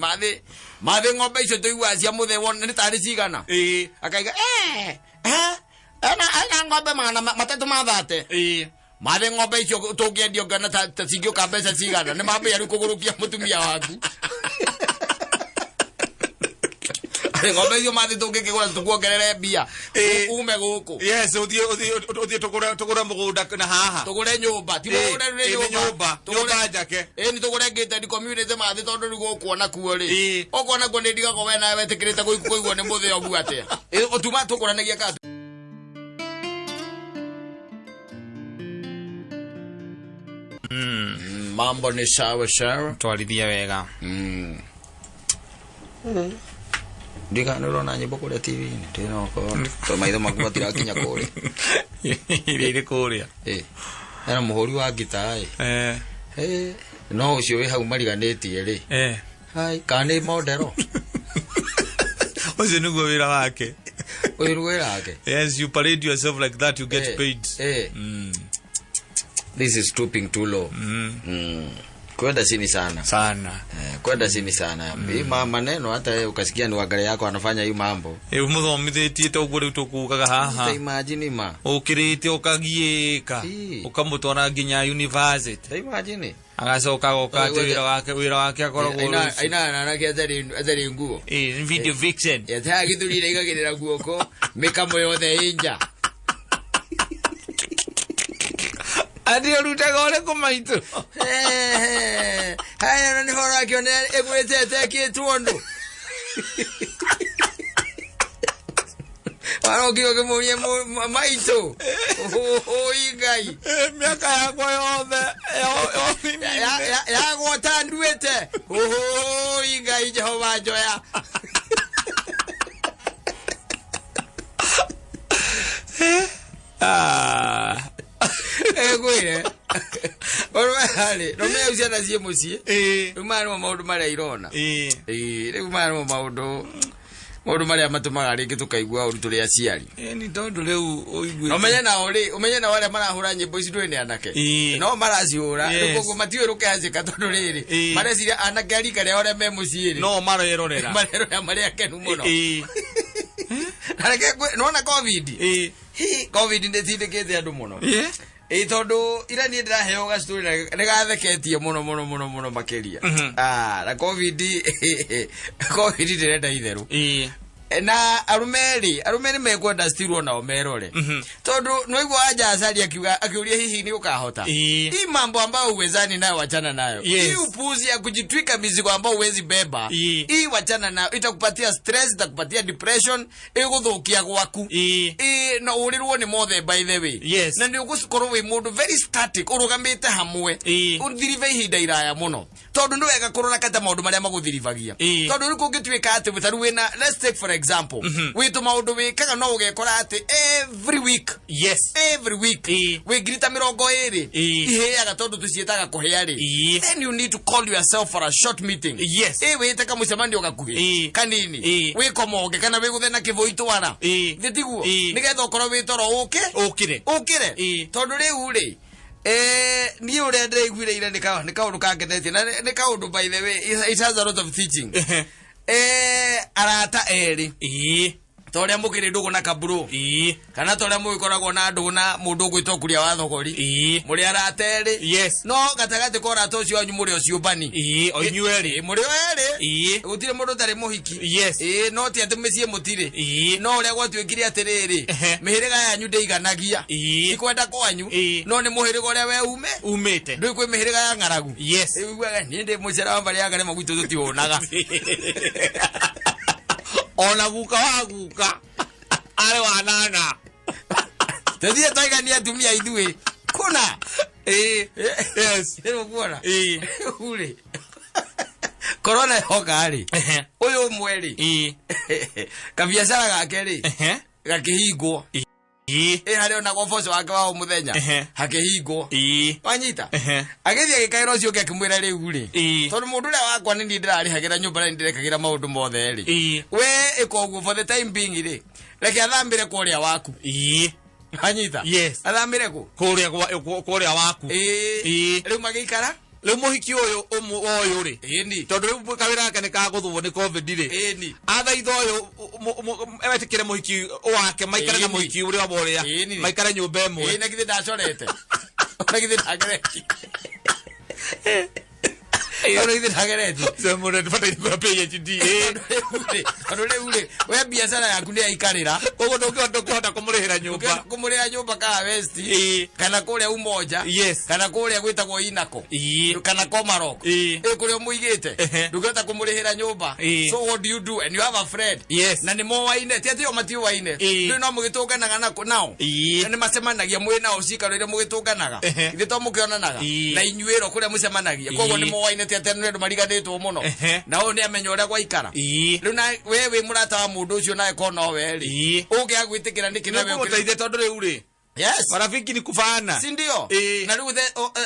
mathĩ ng'ombe icio tũiguaga cia mũthee wona nĩ tarĩ cigana? Akaiga eh ena ng'ombe 300 ma 30. Mathĩ ng'ombe icio tũngĩendio ngana ta cingĩũka mbeca cigana? Nĩ mambia rĩu kũgũrũkia mũtumia waku. Atĩ ng'ombe icio mathĩ tũngĩkĩgũra tũkuongerere mbia, ume gũkũ. Yes, ũthiĩ tũgũre mũgũnda na haha. Tũgũre nyũmba, ti mũgũnda, nĩ Ĩ, nĩ nyũmba. Nyũmba. Nyũmba njake. Ĩ, nĩ tũgũre gated community mathĩ, tondũ rĩu gũkũ ona kuo rĩ, ũkuona kuo nĩ ndigagwo we nawe wetĩkĩrĩte kũigua nĩ mũthĩ ũguo atĩa. Ĩ, ũtuma tũkũranagia ka. Mambo ni sawa sawa. Twarithia wega. Ndikana ũrona nyĩmbo kũrĩa TV-inĩ ndĩnokorwo to maitho maku matirakinya kũrĩa. Iria irĩ kũrĩa. Ĩ, hena mũhũri wa ngita ĩ. Ĩ, no ũcio wĩ hau mariganĩtie rĩ. Hai, kana nĩ modero. Ũcio nĩguo wĩra wake. Ũyũ nĩguo wĩra wake. Yes, you parade yourself like that, you get paid. This is stooping too low. Kwenda chini sana. Sana. Eh, Kwenda chini sana. Hii maneno hata wewe ukasikia ni wagare yako anafanya hii mambo. Ĩ mũthomithĩtie ta ũguo rĩu tũkugaga haha. Ta imagine ma. Ũkĩrĩte ũkagiĩka. Ĩ. Ũkamũtwara nginya university. Ta imagine. Agacoka agoka atĩ wĩra wake akoragwo Aina aina anake atarĩ nguo. Ĩ, video vixen. Yathaa gĩthurire igagĩrĩra guoko mĩkamo yothe ĩ nja. Atĩ ũrutaga ũrĩkũ maitũ? Haya na nĩ horo akĩona ĩgwĩtete ĩkĩtwo ũndũ. Warokire ũkĩmũria maitũ. Ũi Ngai. Mĩaka yakwa yothe Yagwota nduĩte. Ũi Ngai Jehova njoya. Ah. Ĩngwĩre. Ũrĩ no menya ciana ciĩ mũciĩ. Ĩ. Rĩu maya nĩmo maũndũ marĩa irona. Ĩ. Ĩĩ, rĩu maya nĩmo maũndũ marĩa matũmaga rĩngĩ tũkaigua ũru tũrĩ aciari. Ĩ, nĩ tondũ rĩu ũiguĩte. Na ũmenye nao rĩ, ũmenye nao arĩa marahũra nyĩmbo ici ndũĩ nĩ anake. Ĩĩ. No maracihũra. Yes. Rĩu koguo matiũĩ rũkehacĩka tondũ rĩrĩ. Ĩĩ. Mareciria anake a rika rĩao arĩa me mũciĩ rĩ. No marerorera. Marerorera marĩ akenu mũno. Ĩ. Na reke nĩwona COVID? Ĩ. Hi, COVID nĩ ĩtindĩkĩte andũ mũno. Ĩ. Ĩ tondũ ira niĩ ndĩraheo gastory na nĩ gatheketie mũno mũno mũno mũno makĩria. Ah, na COVID ndĩrenda itherũ. Ĩ. Na arume rĩ, arume nĩ mekwenda still onao merore. Tondũ nĩwaigua wanja acari akiuga akiuria hihi nĩ ũkahota. Ĩ. Hii mambo ambayo uwezani nayo wachana nayo. Yes. Hii upuzi ya kujitwika mizigo ambayo huwezi beba. Ĩ. Hii wachana nayo, itakupatia stress, itakupatia depression, ĩgũthũkia gwaku. Ĩ. Ĩ, na ũrĩrwo nĩ mothe by the way. Yes. Na nĩ ũgũkorwo wĩ mũndũ very static, ũrũgamĩte hamwe. Ĩ. Ũthiribe ihinda iraya mũno. Tondũ nĩ wega kũrora kata maũndũ marĩa magũthiribagia. Ĩ. Tondũ rĩu kũngĩtuĩka atĩ ta rĩu wĩna, let's take for example, wĩ tũmaũndũ wĩkaga no ũgekora atĩ every week, Yes. every week Ĩ. wĩ ngiri ta 20 Ĩ. ihĩaga tondũ tũciĩtaga kũhĩa rĩ. Ĩ. Then you need to call yourself for a short meeting. Yes. Ĩ, wĩte kamũcemanio gakuhĩ Ĩ. kanini, Ĩ. wĩkomonge kana wĩgũthe na kĩbũi twara. Ĩ. Thĩ tiguo? Ĩ. Nĩgetha ũkorwo wĩ toro ũke Ũkĩre. ũkĩre. Ĩ. Tondũ rĩu rĩ, niĩ ũrĩa ndĩraiguire ira nĩ kaũndũ kangenetie na nĩ kaũndũ by the way it has a lot of teaching. Arata erĩ Ĩ. ta ũrĩa mũkĩrĩ ndũgũ na kaburo Ĩ. kana ta ũrĩa mũgĩkoragwo na ndũgũ na mũndũ ũgwĩtwo kuria wa thogori, Ĩ. mũrĩ arata erĩ, Yes. no gatagatĩ ka ũrata ũcio wanyu mũrĩ o ciũmbani. Ĩ, o inyuĩ erĩ. Ĩ, mũrĩ o erĩ. Ĩ. Gũtirĩ mũndũ ũtarĩ mũhiki. Yes. Ĩ, no ti atĩ mĩciĩ mũtirĩ. Ĩ. No ũrĩa gwatuĩkire atĩrĩrĩ, Ehe. mĩhĩrĩga yanyu ndĩiganagia. Ĩ. Ti kwenda kwanyu, Ĩ. no nĩ mũhĩrĩga ũrĩa we ume. Umĩte. Ndũĩ kwĩ mĩhĩrĩga ya ng'aragu. Yes. Ĩugaga niĩ ndĩ mũcera wa mbarĩ ya Ngarĩma gwitũ tũtihũnaga. Ona guka wa guka arĩ wa nana. Tũthiĩ twaigania atumia ithuĩ kũna. Ĩ. Yes. Rĩu kuona. Ĩ. Rĩu rĩ, korona yoka rĩ, Ehe. ũyũ ũmwe rĩ, Ĩ. kabiacara gake rĩ Ehe. gakĩhingwo. Ĩ. Ĩ harĩa onagwo ũboco wake wa o mũthenya Ehe. hakĩhingwo. Ĩ. Wanyita? Ehe. Agĩthiĩ agĩkaĩra ũcio ũngĩ akĩmwĩra rĩu rĩ, Ĩ. tondũ mũndũ ũrĩa wakwa nĩ niĩ ndĩrarĩhagĩra nyũmba na nĩ ndĩrekagĩra maũndũ mothe rĩ, Ĩ. we ĩka ũguo for the time being rĩ, reke athambĩre kwa ũrĩa waku. Ĩ. Wanyita? Yes. Athambĩre kũ? Kũrĩa kũrĩa waku. Ĩ. Ĩ. Rĩu magĩikara. Rĩu mũhiki ũyũ ũyũ rĩ, Ĩni. tondũ rĩu kawĩra gake nĩ kagũthwo nĩ COVID rĩ, Ĩni. athaitha ũyũ etĩkĩre mũhiki wake maikare na Ĩni. mũhiki ũrĩa wa ũrĩa Ĩni. maikare nyũmba ĩmwe. Ĩ, na githĩ ndacorete, na githĩ ndageretie, na githĩ ndageretie. Mũndũ bataire kuoya PhD. Ĩ. Tondũ rĩu rĩ, we biacara yaku nĩ yaikarĩra. Koguo ndũngĩhota kũmũrĩhĩra nyũmba. Kũmũrĩha nyũmba kaa West, Ĩ. kana kũrĩa Umoja, Yes. kana kũrĩa gwĩtagwo Inako, Ĩ. kana Komarok. Ĩ. Ĩ, kũrĩa ũmũigĩte, Ehe. ndũngĩhota kũmũrĩhĩra nyũmba. Ĩ. So what do you do? And you have a friend Yes. na nĩ moaine, ti atĩ o matiũaine. Ĩ. Ndũĩ no mũgĩtũnganaga nao. Ĩ. Na nĩ macemanagia mwĩ nao cikaro iria mũgĩtũnganaga. Ehe. Ithe to mũkĩonanaga Ĩ. na inyuĩro kũrĩa mũcemanagia, koguo Ĩ. nĩ moaine, ti atĩ nĩ andũ mariganĩtwo mũno. Ehe. Na ũyũ nĩ amenya ũrĩa gwaikara. Ĩ. Rĩu na we wĩ mũrata wa mũndũ ũcio nawe korwo no we rĩ, Ĩ. ũngĩaga gwĩtĩkĩra nĩkĩ na we ũkĩrĩ- Nĩũkũmũteithia tondũ rĩu rĩ, Yes. marafiki ni kufana. Si ndio? Ĩ. Na rĩu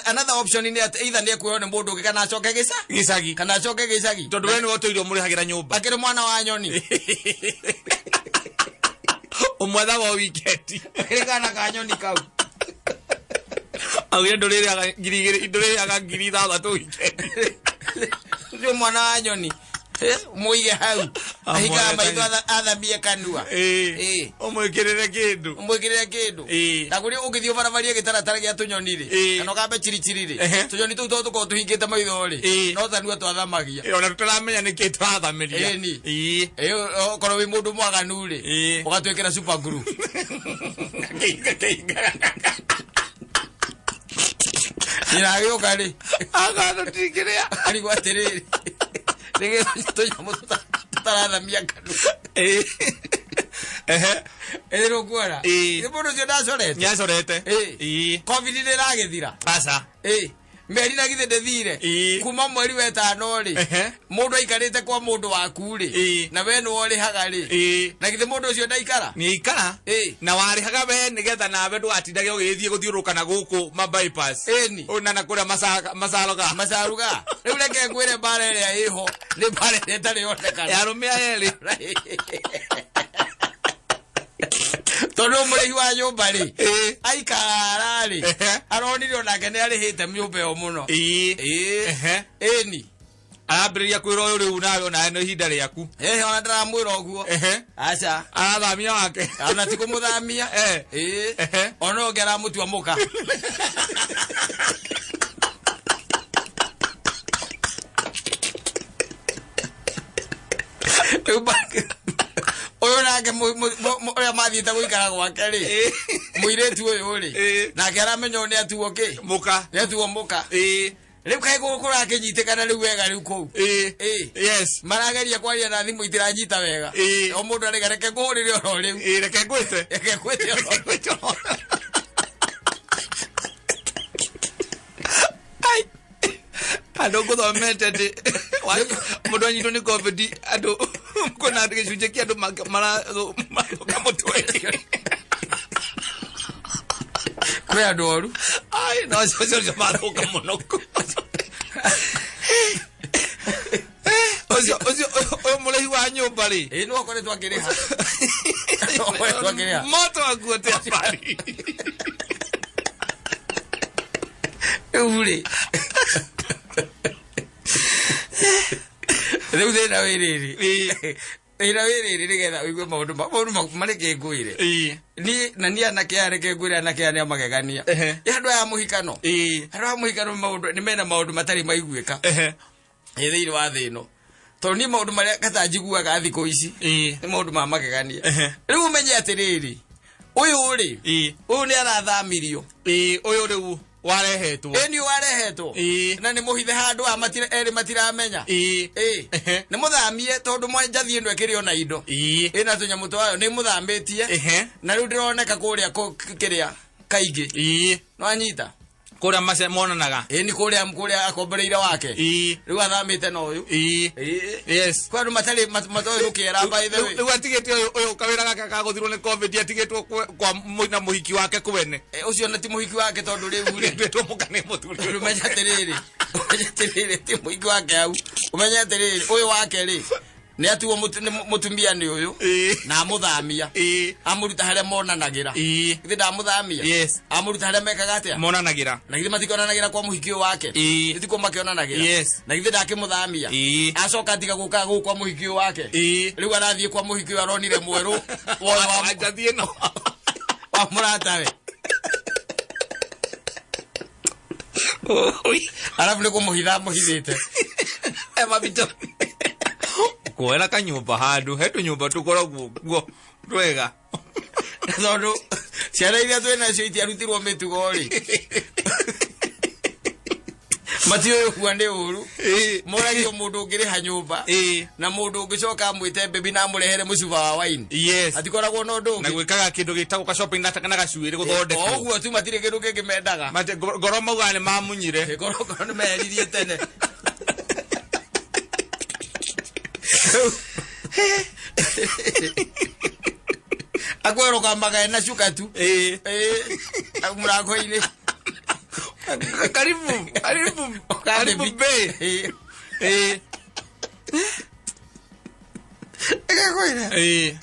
another option nĩ atĩ either nĩ ekuoywo nĩ mũndũ ũngĩ kana acoke gĩca gĩcagi, kana acoke gĩcagi, tondũ we nĩwe ũtũire ũmũrĩhagĩra nyũmba. Akĩrĩ mwana wa nyoni. Ũmwethaga o weekend. Akĩrĩ kana ka nyoni kau. Augire ndũrĩrĩaga 2,000, ndũrĩrĩaga 6,000 weekend. Ũcio mwana wa nyoni. Mũige hau. Ahingaga maitho athamie kanua. Ĩĩ. Ũmwĩkĩrĩre kĩndũ. Ũmwĩkĩrĩre kĩndũ. Ĩĩ. Na kũrĩa ũngĩthiĩ ũbarabarie gĩtaratara gĩa tũnyoni rĩ. Ĩĩ. Kana ũkambe chirichiri rĩ. Ehe. Tũnyoni tũu tondũ tũkoragwo tũhingĩte maitho rĩ. Ĩĩ. No thanua twathamagia. Ĩĩ, ona tũtaramenya nĩkĩ tũrathamĩria. Ĩni. Ĩĩ. Ĩĩ, okorwo wĩ mũndũ mwaganu rĩ. Ĩĩ. Ũgatwĩkĩra super glue. Kĩhinga kĩhinga. Nyina agĩũka rĩ. Agatũtingĩrĩa. Arigwo atĩrĩrĩ. Nĩgetha tũnyamũ tũtarathamia kanua. Ĩĩ. Ehe. Ĩĩ nĩũkuona. Ĩĩ. Nĩ mũndũ ũcio ndacorete. Nĩacorete. Ĩĩ. Ĩĩ. Covid nĩragĩthira. Aca. Ĩĩ. Mĩeri na githĩ ndĩthire. Ĩĩ. Kuma mweri wa ĩtano rĩ. Ehe. Mũndũ aikarĩte kwa mũndũ waku rĩ. Ĩĩ. Na we nĩwe ũrĩhaga rĩ. Ĩĩ. Na githĩ mũndũ ũcio ndaikara. Nĩaikara. Ĩĩ. Na warĩhaga we nĩgetha nawe ndũgatindage ũgĩgĩthiĩ gũthiũrũrũka na gũkũ ma bypass. Ĩni. Ũna na kũrĩa macaroga. Macaruga. Rĩu reke ngwĩre mbara ĩrĩa ĩho nĩ mbara ĩrĩa ĩtarĩ yonekana. Ya arũme aya erĩ. Tondũ mũrĩhi wa nyũmba rĩ. Ĩĩ. Aikara rĩ. Ehe. Aronire onake nĩ arĩhĩte nyũmba ĩyo mũno. Ĩĩ. Ĩĩ. Ehe. Ĩni. Arambĩrĩria kwĩra ũyũ rĩu nawe onawe nĩ ihinda rĩaku. Ehe ona ndaramwĩra ũguo. Ehe. Aca. Arathamia wake. Ona ti kũmũthamia. Eh. Ĩĩ. Ehe. Ona ũngĩ aramũtua mũka. Rĩu ũyũ nake ũrĩa mathiĩte gũikara gwake rĩ. Ĩĩ. Mũirĩtu ũyũ rĩ. Ĩĩ. Nake aramenya ũyũ nĩ atuo kĩ. Mũka. Nĩ atuo mũka. Ĩĩ. Rĩu kaĩ kũrakĩnyitĩkana rĩu wega rĩu kũu. Ĩĩ. Ĩĩ. Yes. Marageria kwaria na thimũ itiranyita wega. Ĩĩ. O mũndũ arĩga reke ngũhũrĩre oro rĩu. Ĩĩ reke ngwĩte. Reke ngwĩte oro. Ngwĩte oro. Ai. Andũ ngũthomete atĩ mũndũ anyitwo nĩ covid andũ kwĩna gĩcunjĩ kĩa andũ marathũka mũtwe. Kwĩ andũ oru. Ai, no acio acio mathũka mũno. Ũcio ũcio ũyũ mũrĩhi wa nyũmba rĩ. Ĩĩ nĩ wakoretwo akĩrĩha. Wakoretwo akĩrĩha. Moto wakuote habari. Rĩu rĩ. Rĩu thĩna wĩ rĩrĩ. Ĩĩ. Thĩna wĩ rĩrĩ nĩgetha ũigue maũndũ maũndũ mareke ngwĩre. Ĩĩ. Niĩ na niĩ anake aya reke ngwĩre anake aya nĩ amagegania. Ehe. Ĩ andũ aya a mũhikano. Ĩĩ. Andũ aya a mũhikano maũndũ nĩ mena maũndũ matarĩ maiguĩka. Ehe. Ĩ thĩinĩ wa thĩ ĩno. Tondũ niĩ maũndũ marĩa kata njiguaga thikũ ici. Ĩĩ. Nĩ maũndũ ma magegania. Ehe. Rĩu ũmenye atĩrĩrĩ. Ũyũ rĩ. Ĩĩ. Ũyũ nĩ arathamirio. Ĩĩ ũyũ rĩu warehetwo. Ĩ nĩ warehetwo. Ĩĩ. Na nĩ mũhithe handũ ha matira erĩ matiramenya. Ĩĩ. Ĩĩ. Ehe. Nĩ mũthamie tondũ njathi ĩno ĩkĩrĩ ona indo. Ĩĩ. Ĩna tũnyamũ twayo nĩ mũthamĩtie. Ehe. Na rĩu ndĩroneka kũrĩa kĩrĩa kaingĩ. Ĩĩ. Nĩwanyita? Kũrĩa mace monanaga. Ĩĩ nĩ kũrĩa kũrĩa akomboreire wake. Ĩĩ. Rĩu athamĩte na ũyũ. Ĩĩ. Ĩĩ. Yes. Kwĩ andũ matarĩ matoĩ rũkĩera by the way. Rĩu atigĩte ũyũ ũyũ kawĩra gaka ka gũthirwo nĩ covid atigĩtwo kwa na mũhiki wake kwene. Ũcio na ti mũhiki wake tondũ rĩu rĩ. Nduĩtwo mũka nĩ mũthuri. Tondũ ũmenye atĩrĩrĩ. Ũmenye atĩrĩrĩ ti mũhiki wake hau. Ũmenye atĩrĩrĩ ũyũ wake rĩ. Nĩ atuo mũtumia nĩ ũyũ. Ĩĩ. Na amũthamia. Ĩĩ. Amũruta harĩa monanagĩra. Ĩĩ. Githĩ ndamũthamia? Yes. Amũruta harĩa mekaga atĩa? Monanagĩra. Na githĩ matikĩonanagĩra kwa mũhiki ũyũ wake? Ĩĩ. Githĩ tikuo makĩonanagĩra? Yes. Na githĩ ndakĩmũthamia? Ĩĩ. Acoka atiga gũka gũkũ kwa mũhiki ũyũ wake? Ĩĩ. Rĩu arathiĩ kwa mũhiki ũyũ aronire mwerũ Wa njathi ĩno. wa mũratawe. Arabu nĩ kũmũhitha amũhithĩte. Mabito. Kuoera kanyũmba handũ he tũnyũmba tũkoragwo kuo twega. Tondũ ciana iria twĩ nacio itiarutirwo mĩtugo rĩ. Matiũĩ ũkua nĩ ũru. Ĩĩ. Moragio mũndũ ũngĩrĩha nyũmba. Ĩĩ. Na mũndũ ũngĩcoka amwĩte baby na amũrehere mũcuba wa wine. Yes. Hatikoragwo na ũndũ Na ũngĩ. gwĩkaga kĩndũ gĩtagwo ka shopping na gacuĩrĩ gũthondekwo. O ũguo tu matirĩ kĩndũ kĩngĩ mendaga. Mate ngoro maugaga nĩ mamunyire. Ngoro ngoro nĩ meheririe tene. Akwerũkamaga ena cuka tu. Ĩĩ. Ĩĩ. Mũrango-inĩ. Karibu, karibu, karibu bei. Ĩĩ. Ĩĩ. Ĩgakwĩra. Ĩĩ.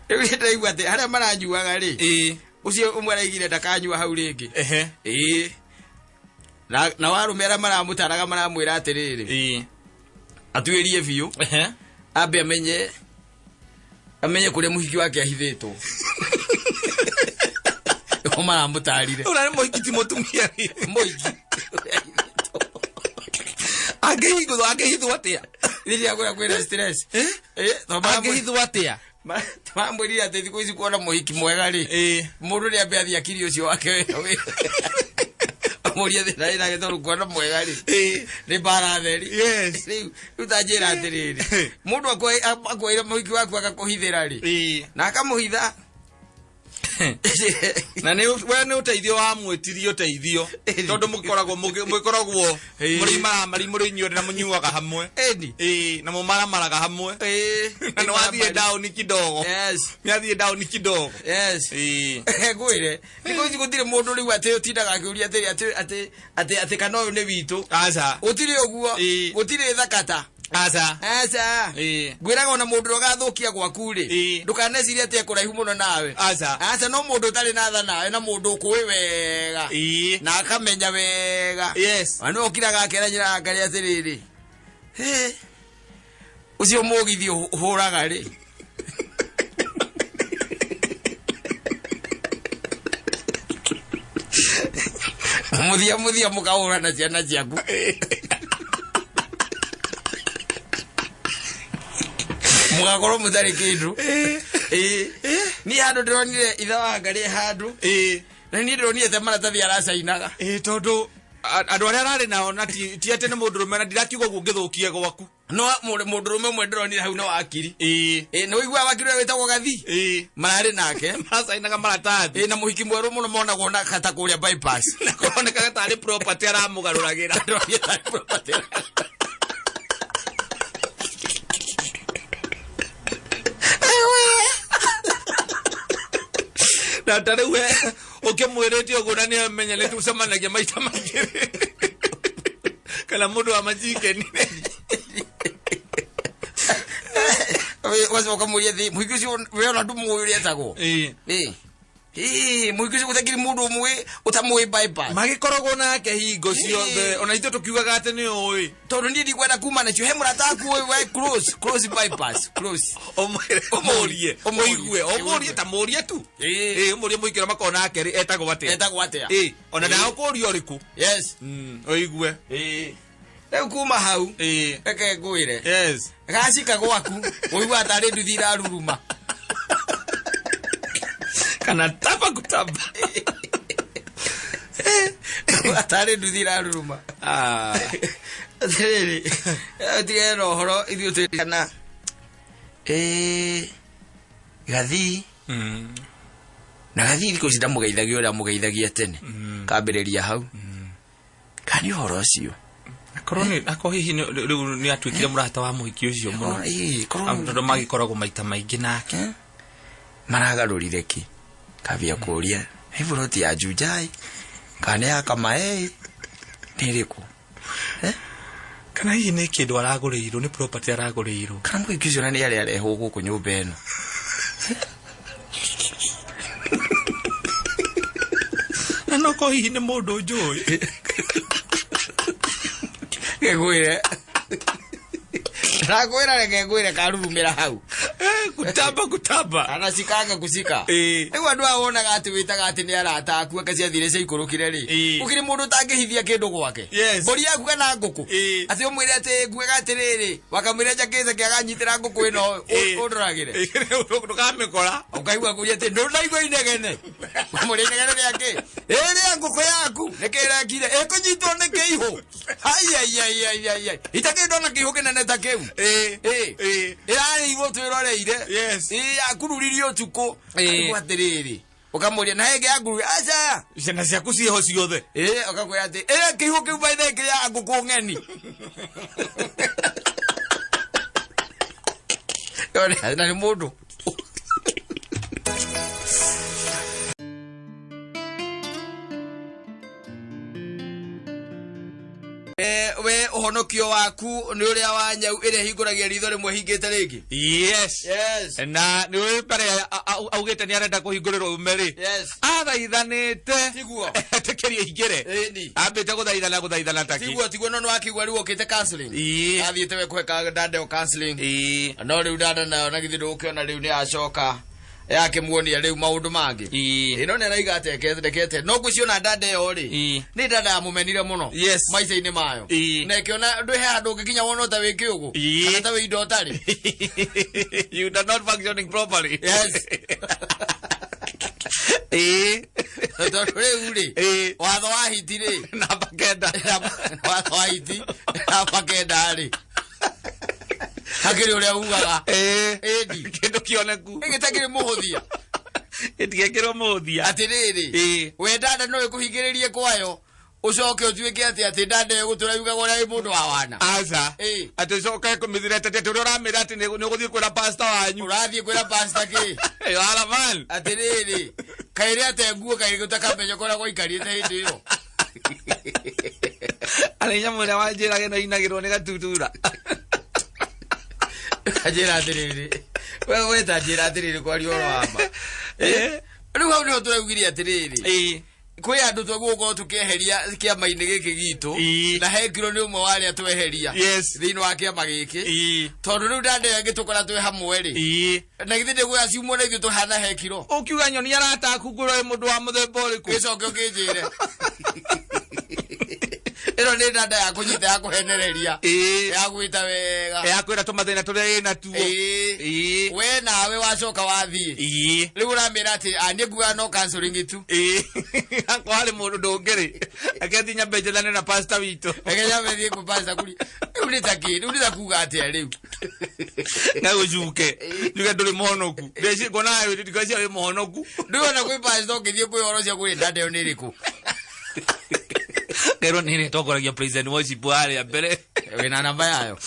Rĩu ndaigua atĩ harĩa maranyuaga rĩ. Ĩĩ. Ũcio ũmwe araigire ndakanyua hau rĩngĩ. Ehe. Ĩĩ. Na warũme arĩa maramũtaraga maramwĩra atĩrĩrĩ, Ĩĩ. atuĩrie biũ, Ehe. ambe amenye kũrĩa mũhiki wake ahithĩtwo. Nĩo maramũtarire. Ũrĩa nĩ mũhiki ti mũtumia. Mũhiki. Angĩhithwo, angĩhithwo atĩa? Rĩrĩa kwĩra kwĩna stress. Eh? Eh, tondũ Angĩhithwo atĩa? maramwĩrire atĩ thikũ ici kuona mũhiki mwega rĩ, Ĩĩ. mũndũ nĩ ambe athiĩ akiri ũcio wake wĩra wĩra. Amũrie thĩna wĩna nake tondũ kuona mwega rĩ, Ĩĩ. nĩ mbara theri. Yes. Rĩu ta njĩra atĩrĩrĩ, mũndũ akuoire mũhiki waku agakũhithĩra rĩ, Ĩĩ. na akamũhitha. Na nĩ we nĩ ũteithio wamwĩtirie ũteithio, tondũ mũkoragwo mũkoragwo Ĩĩ. mũrĩ maramari, mũrĩ inyuothe, na mũnyuaga hamwe. Ĩni. Ĩĩ, na mũmaramaraga hamwe. Ĩĩ. Na nĩ wathiĩ down kidogo. Yes. Nĩ athiĩ down kidogo. Yes. Ĩĩ. Ngwĩre thikũ ici gũtirĩ mũndũ rĩu atĩ ũtindaga akĩũria atĩrĩ atĩ kana ũyũ nĩ witũ. Aca. Gũtirĩ ũguo. Ĩĩ. Gũtirĩ thakata. Aca. Aca. Ĩĩ. Ngwĩraga ona mũndũ ũrĩa ũgathũkia gwaku rĩ, Ĩĩ. ndũkanecirie atĩ ekũraihu mũno nawe. Aca. Aca, no mũndũ ũtarĩ na tha nawe na mũndũ ũkũĩ wega Ĩĩ. na akamenya wega. Yes. Na nĩwe ũkiraga akera nyina akarĩa atĩrĩrĩ, "Hĩ, ũcio mũgithi ũhũraga rĩ." Mũthia mũthia mũkahũra na ciana ciaku. Mũgakorwo mũtarĩ kĩndũ. Ĩĩ. Niĩ handũ ndĩronire ithe wa ngarĩ handũ. Ĩĩ. Na niĩ ndĩronire te maratathi aracainaga. Ĩĩ, tondũ andũ arĩa ararĩ nao na ti atĩ nĩ mũndũrũme, na ndirakiuga ũguo ngĩthũkie gwaku. No mũndũrũme ũmwe ndĩronire hau nĩ wakiri. Ĩĩ. Ĩĩ, nĩ ũiguaga wakiri ũrĩa wĩtagwo Gathi? Ĩĩ. Mararĩ nake. Maracainaga maratathi. Ĩĩ, na mũhiki mwerũ mũno monagwo na kata kũrĩa bypass. Na kũronekaga tarĩ property aramũgarũragĩra. Ndĩronire tarĩ property. Na ta rĩu we ũkĩmwĩrĩte ũguo na nĩamenya nĩ tũcemanagia maita maingĩ, kana mũndũ wa majikeni. Ũgacoka ũkamũria thĩ mũhiki ũcio we ona ndũmũĩ ũrĩa etagwo. Ĩĩ. Ĩĩ. Ĩĩ, mũhiki ũcio gũtakĩrĩ mũndũ ũmũĩ ũtamũĩ bypass. Magĩkoragwo nake hingo ciothe, ona ithuĩ tũkiugaga atĩ nĩ ũĩ. Tondũ niĩ ndikwenda kuma nacio, he mũrata waku ũĩ we close, close bypass, close. Ũmwĩre, ũmũrie. Ũmũrie. Ũigue, ũmũrie, ta mũrie tu. Ĩĩ. Ĩĩ, ũmũrie mũhiki ũrĩa makoragwo nake rĩ etagwo atĩa. Etagwo atĩa. Ĩĩ, ona Ĩĩ. ndagũkũria ũrĩkũ. Yes. Ũigue. Ĩĩ. Rĩu kuma hau, Ĩĩ. reke ngwĩre, Yes. gacika gwaku ũiguaga tarĩ nduthi iraruruma. Kana taba kutaba. Tarĩ nduthi iraruruma. Ah. Atĩrĩrĩ, tigane na ũhoro ithuĩ twĩrana. Ĩĩ, Gathii. Na Gathii thikũ ici ndamũgeithagia ũrĩa amũgeithagia tene. Kambĩrĩria hau. Kana nĩ ũhoro ũcio? Akorwo nĩ akorwo hihi rĩu nĩ atuĩkire mũrata wa mũhiki ũcio mũno. Ĩĩ, korwo Tondũ magĩkoragwo maita maingĩ nake. Eh? Maragarũrire kĩ? Kambia kũria, nĩ buroti ya Juja ĩ? Kana nĩ ya Kamae ĩ? Nĩ ĩrĩkũ? Eh? Kana hihi nĩ kĩndũ aragũrĩirwo, nĩ property aragũrĩirwo. Kana mũhiki ũcio na nĩ arĩa arehwo gũkũ nyũmba ĩno? Na no korwo hihi nĩ mũndũ njũĩ. Ngwĩre. Ndakwĩra reke ngwĩre karurumĩra hau. Kutamba kutamba. Kana cikanga kucika. Ĩĩ. Rĩu andũ aya wonaga atĩ wĩtaga atĩ nĩ arata aku anga ciathire ciaikũrũkire rĩ. Ĩĩ. Gũkĩrĩ mũndũ ũtangĩhithia kĩndũ gwake. Yes. Mbũri yaku kana ngũkũ. Ĩĩ. Atĩ ũmwĩre atĩ nguĩga atĩrĩrĩ, wakamwĩra njakĩte kĩaganyitĩra ngũkũ ĩno Ĩĩ. ũndoragĩre. Ndũkamĩkora. Ũkaigua kũria atĩ ndũnaigua inegene. Ũkamũria inegene rĩake. Ĩrĩa ngũkũ yaku nĩkĩrekire ĩkũnyitwo nĩ kĩihũ. Aiaiaiaiai. Itakĩrĩ ndona kĩihũ kĩnene ta kĩu. Ĩĩ. Ĩĩ. Ĩĩ. Ĩrarĩirwo twĩroreire. Yes. Ĩĩ, yakururirie ũtukũ. Ĩĩ. Akaigua atĩrĩrĩ, ũkamũria na ĩngĩ yakururia aca. Ciana ciaku ciĩho ciothe. Ĩĩ, ũkakwĩra atĩ ĩrĩa kĩihũ kĩu by the way kĩrĩa ngũkũ ng'eni. Na nĩ mũndũ. We ũhonokio waku nĩ ũrĩa wa nyau ĩrĩa ĩhingũragia ritho rĩmwe hingĩte rĩngĩ. Yes. Yes. Na nĩ ũĩ mbere augĩte nĩ arenda kũhingũrĩrwo ume rĩ, Yes. athaithanĩte Tiguo. etĩkĩrie ingĩre. Ĩni. Ambĩte gũthaithana gũthaithana taki. Tiguo, tiguo, no nĩ wakĩigua rĩu okĩte counseling. Ĩĩ. Athiĩte we kũhe dada ĩyo counseling. Ĩĩ. No rĩu dada nayo na githĩ ndũgũkĩona rĩu nĩ acoka yakĩmuonia rĩu maũndũ mangĩ. Ĩĩ. Ĩno nĩ araiga atekete no ngwĩciona dada ĩyo rĩ, Ĩĩ. nĩ dada yamũmenire mũno Yes. maica-inĩ mayo. Ĩĩ. Na ĩkĩona ndwĩ he handũ ũngĩkinya wona ta wĩ kĩũgũ Ĩĩ. kana ta wĩ indo ũtarĩ. You are not functioning properly. Yes. Ĩĩ. Tondũ rĩu rĩ, Ĩĩ. watho wa hiti rĩ, Namba 9. Watho wa hiti namba 9 rĩ, hakĩrĩ ũrĩa ugaga. Ĩĩ. Ĩni. Kĩndũ kĩoneku ĩgĩtakĩrĩ mũhũthia. Ĩtigekĩrwo mũhũthia. Atĩrĩrĩ, Ĩĩ. we dada no ĩkũhingĩrĩrie kwayo ũcoke ũtuĩke atĩ dada ĩyo gũtũra yugaga ũrĩa wĩ mũndũ wa wana. Aca. Ĩĩ. Atĩ coke kũmĩthira atĩ ũrĩa ũramĩra atĩ nĩ ũgũthiĩ kwĩra pastor wanyu. Ũrathiĩ kwĩra pastor kĩ? You are a man. Atĩrĩrĩ, kaĩrĩ ate nguo kaĩ gũtakamenya kũrĩa gwaikarĩte hĩndĩ ĩyo. Arĩ nyamũ ĩrĩa wanjĩraga ĩno inagĩrwo nĩ gatutura. Njĩra atĩrĩrĩ, we weta njĩra atĩrĩrĩ, kwaria ũhoro wa ma. Ĩĩ. Rĩu hau nĩho tũraugire atĩrĩrĩ, Ĩĩ. Kwĩ andũ twagũkorwo tũkĩeheria kĩama-inĩ gĩkĩ gitũ. Ĩĩ. Na hekirwo nĩ ũmwe wa arĩa tweheria Yes. thĩinĩ wa kĩama gĩkĩ. Ĩĩ. Tondũ rĩu dada ĩyo ĩngĩtũkora twĩ hamwe rĩ, Ĩĩ. na githĩ ndĩgwĩra ciumwo na ithuĩ tũhana hekiro. Ũkiuga nyoni arata aku ngũrwo ĩ mũndũ wa mũthemba ũrĩkũ? Gĩcoke ũkĩnjĩre ĩno nĩ dada ya kũnyita ya kũhenereria. Ĩĩ. Ya gwĩta wega. Ya kwĩra tũmathĩna tũrĩa ĩna tuo. Ĩĩ. Ĩĩ. We nawe wacoka wathiĩ, Ĩĩ. rĩu ũramĩra atĩ niĩ ngugaga no counseling tu. Ĩĩ, akorwo harĩ mũndũ ndũngĩrĩ akethi nyambe njethane na pastor witũ. Reke nyambe thiĩ kwĩ pastor kũri rĩu nĩ ta kĩ, rĩu nĩ ta kuga atĩa rĩu? Ngagũcuke njuge ndũrĩ mũhonoku. Nguona ndikeciria wĩ mũhonoku. Ndũĩ ona kwĩ pastor ũngĩthiĩ kwĩ ũhoro ũcio kwĩ dada ĩyo nĩ ĩrĩkũ? Ngerwo nĩ ĩtongoragia praise and worship harĩa mbere. Wĩna namba yayo?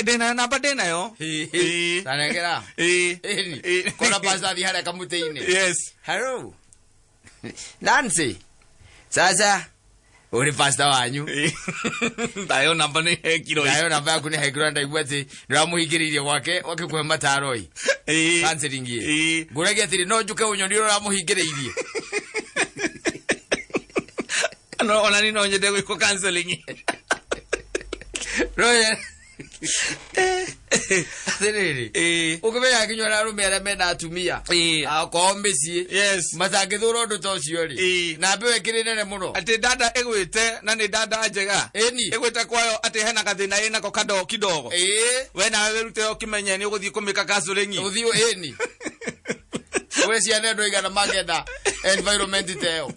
Ndĩnayo namba, ndĩnayo. Ĩĩ. Tanengera. Ĩĩ. Ĩni. Ĩĩ. Kona pastor athiĩ harĩa kamũtĩ-inĩ. Yes. Hello Nancy, sasa uri pastor wanyu. Ĩĩ. Ndayo namba nĩ hekiro. Nayo namba yaku nĩ hekirwo, ndaigua atĩ nĩũramũhingĩrĩirie gwake wakĩkũhe mataro ĩ, Ĩĩ. counseling ĩ. Ĩĩ. Ngũragia atĩrĩ, no njũke ũnyoni ũrĩa ũramũhingĩrĩirie? No ona ni no nyende gwĩkwo counseling. Roya atĩrĩrĩ, Ĩĩ. ũkĩmenya nginya na arũme arĩa mena atumia Ĩĩ. akorwo mĩciĩ Yes. matangĩthũra ũndũ ta ũcio rĩ, Ĩĩ. na mbĩo ĩkĩrĩ nene mũno. Atĩ dada ĩgwĩte na nĩ dada njega. Ĩni. Ĩgwĩte kwayo atĩ hena gathĩna ĩnako kado kidogo. Ĩĩ. We nawe wĩrute ũkĩmenye nĩ ũgũthiĩ kũmĩka counseling. Ũthiũ ĩni gwĩ ciana andũ aigana mangĩenda environment ta ĩyo.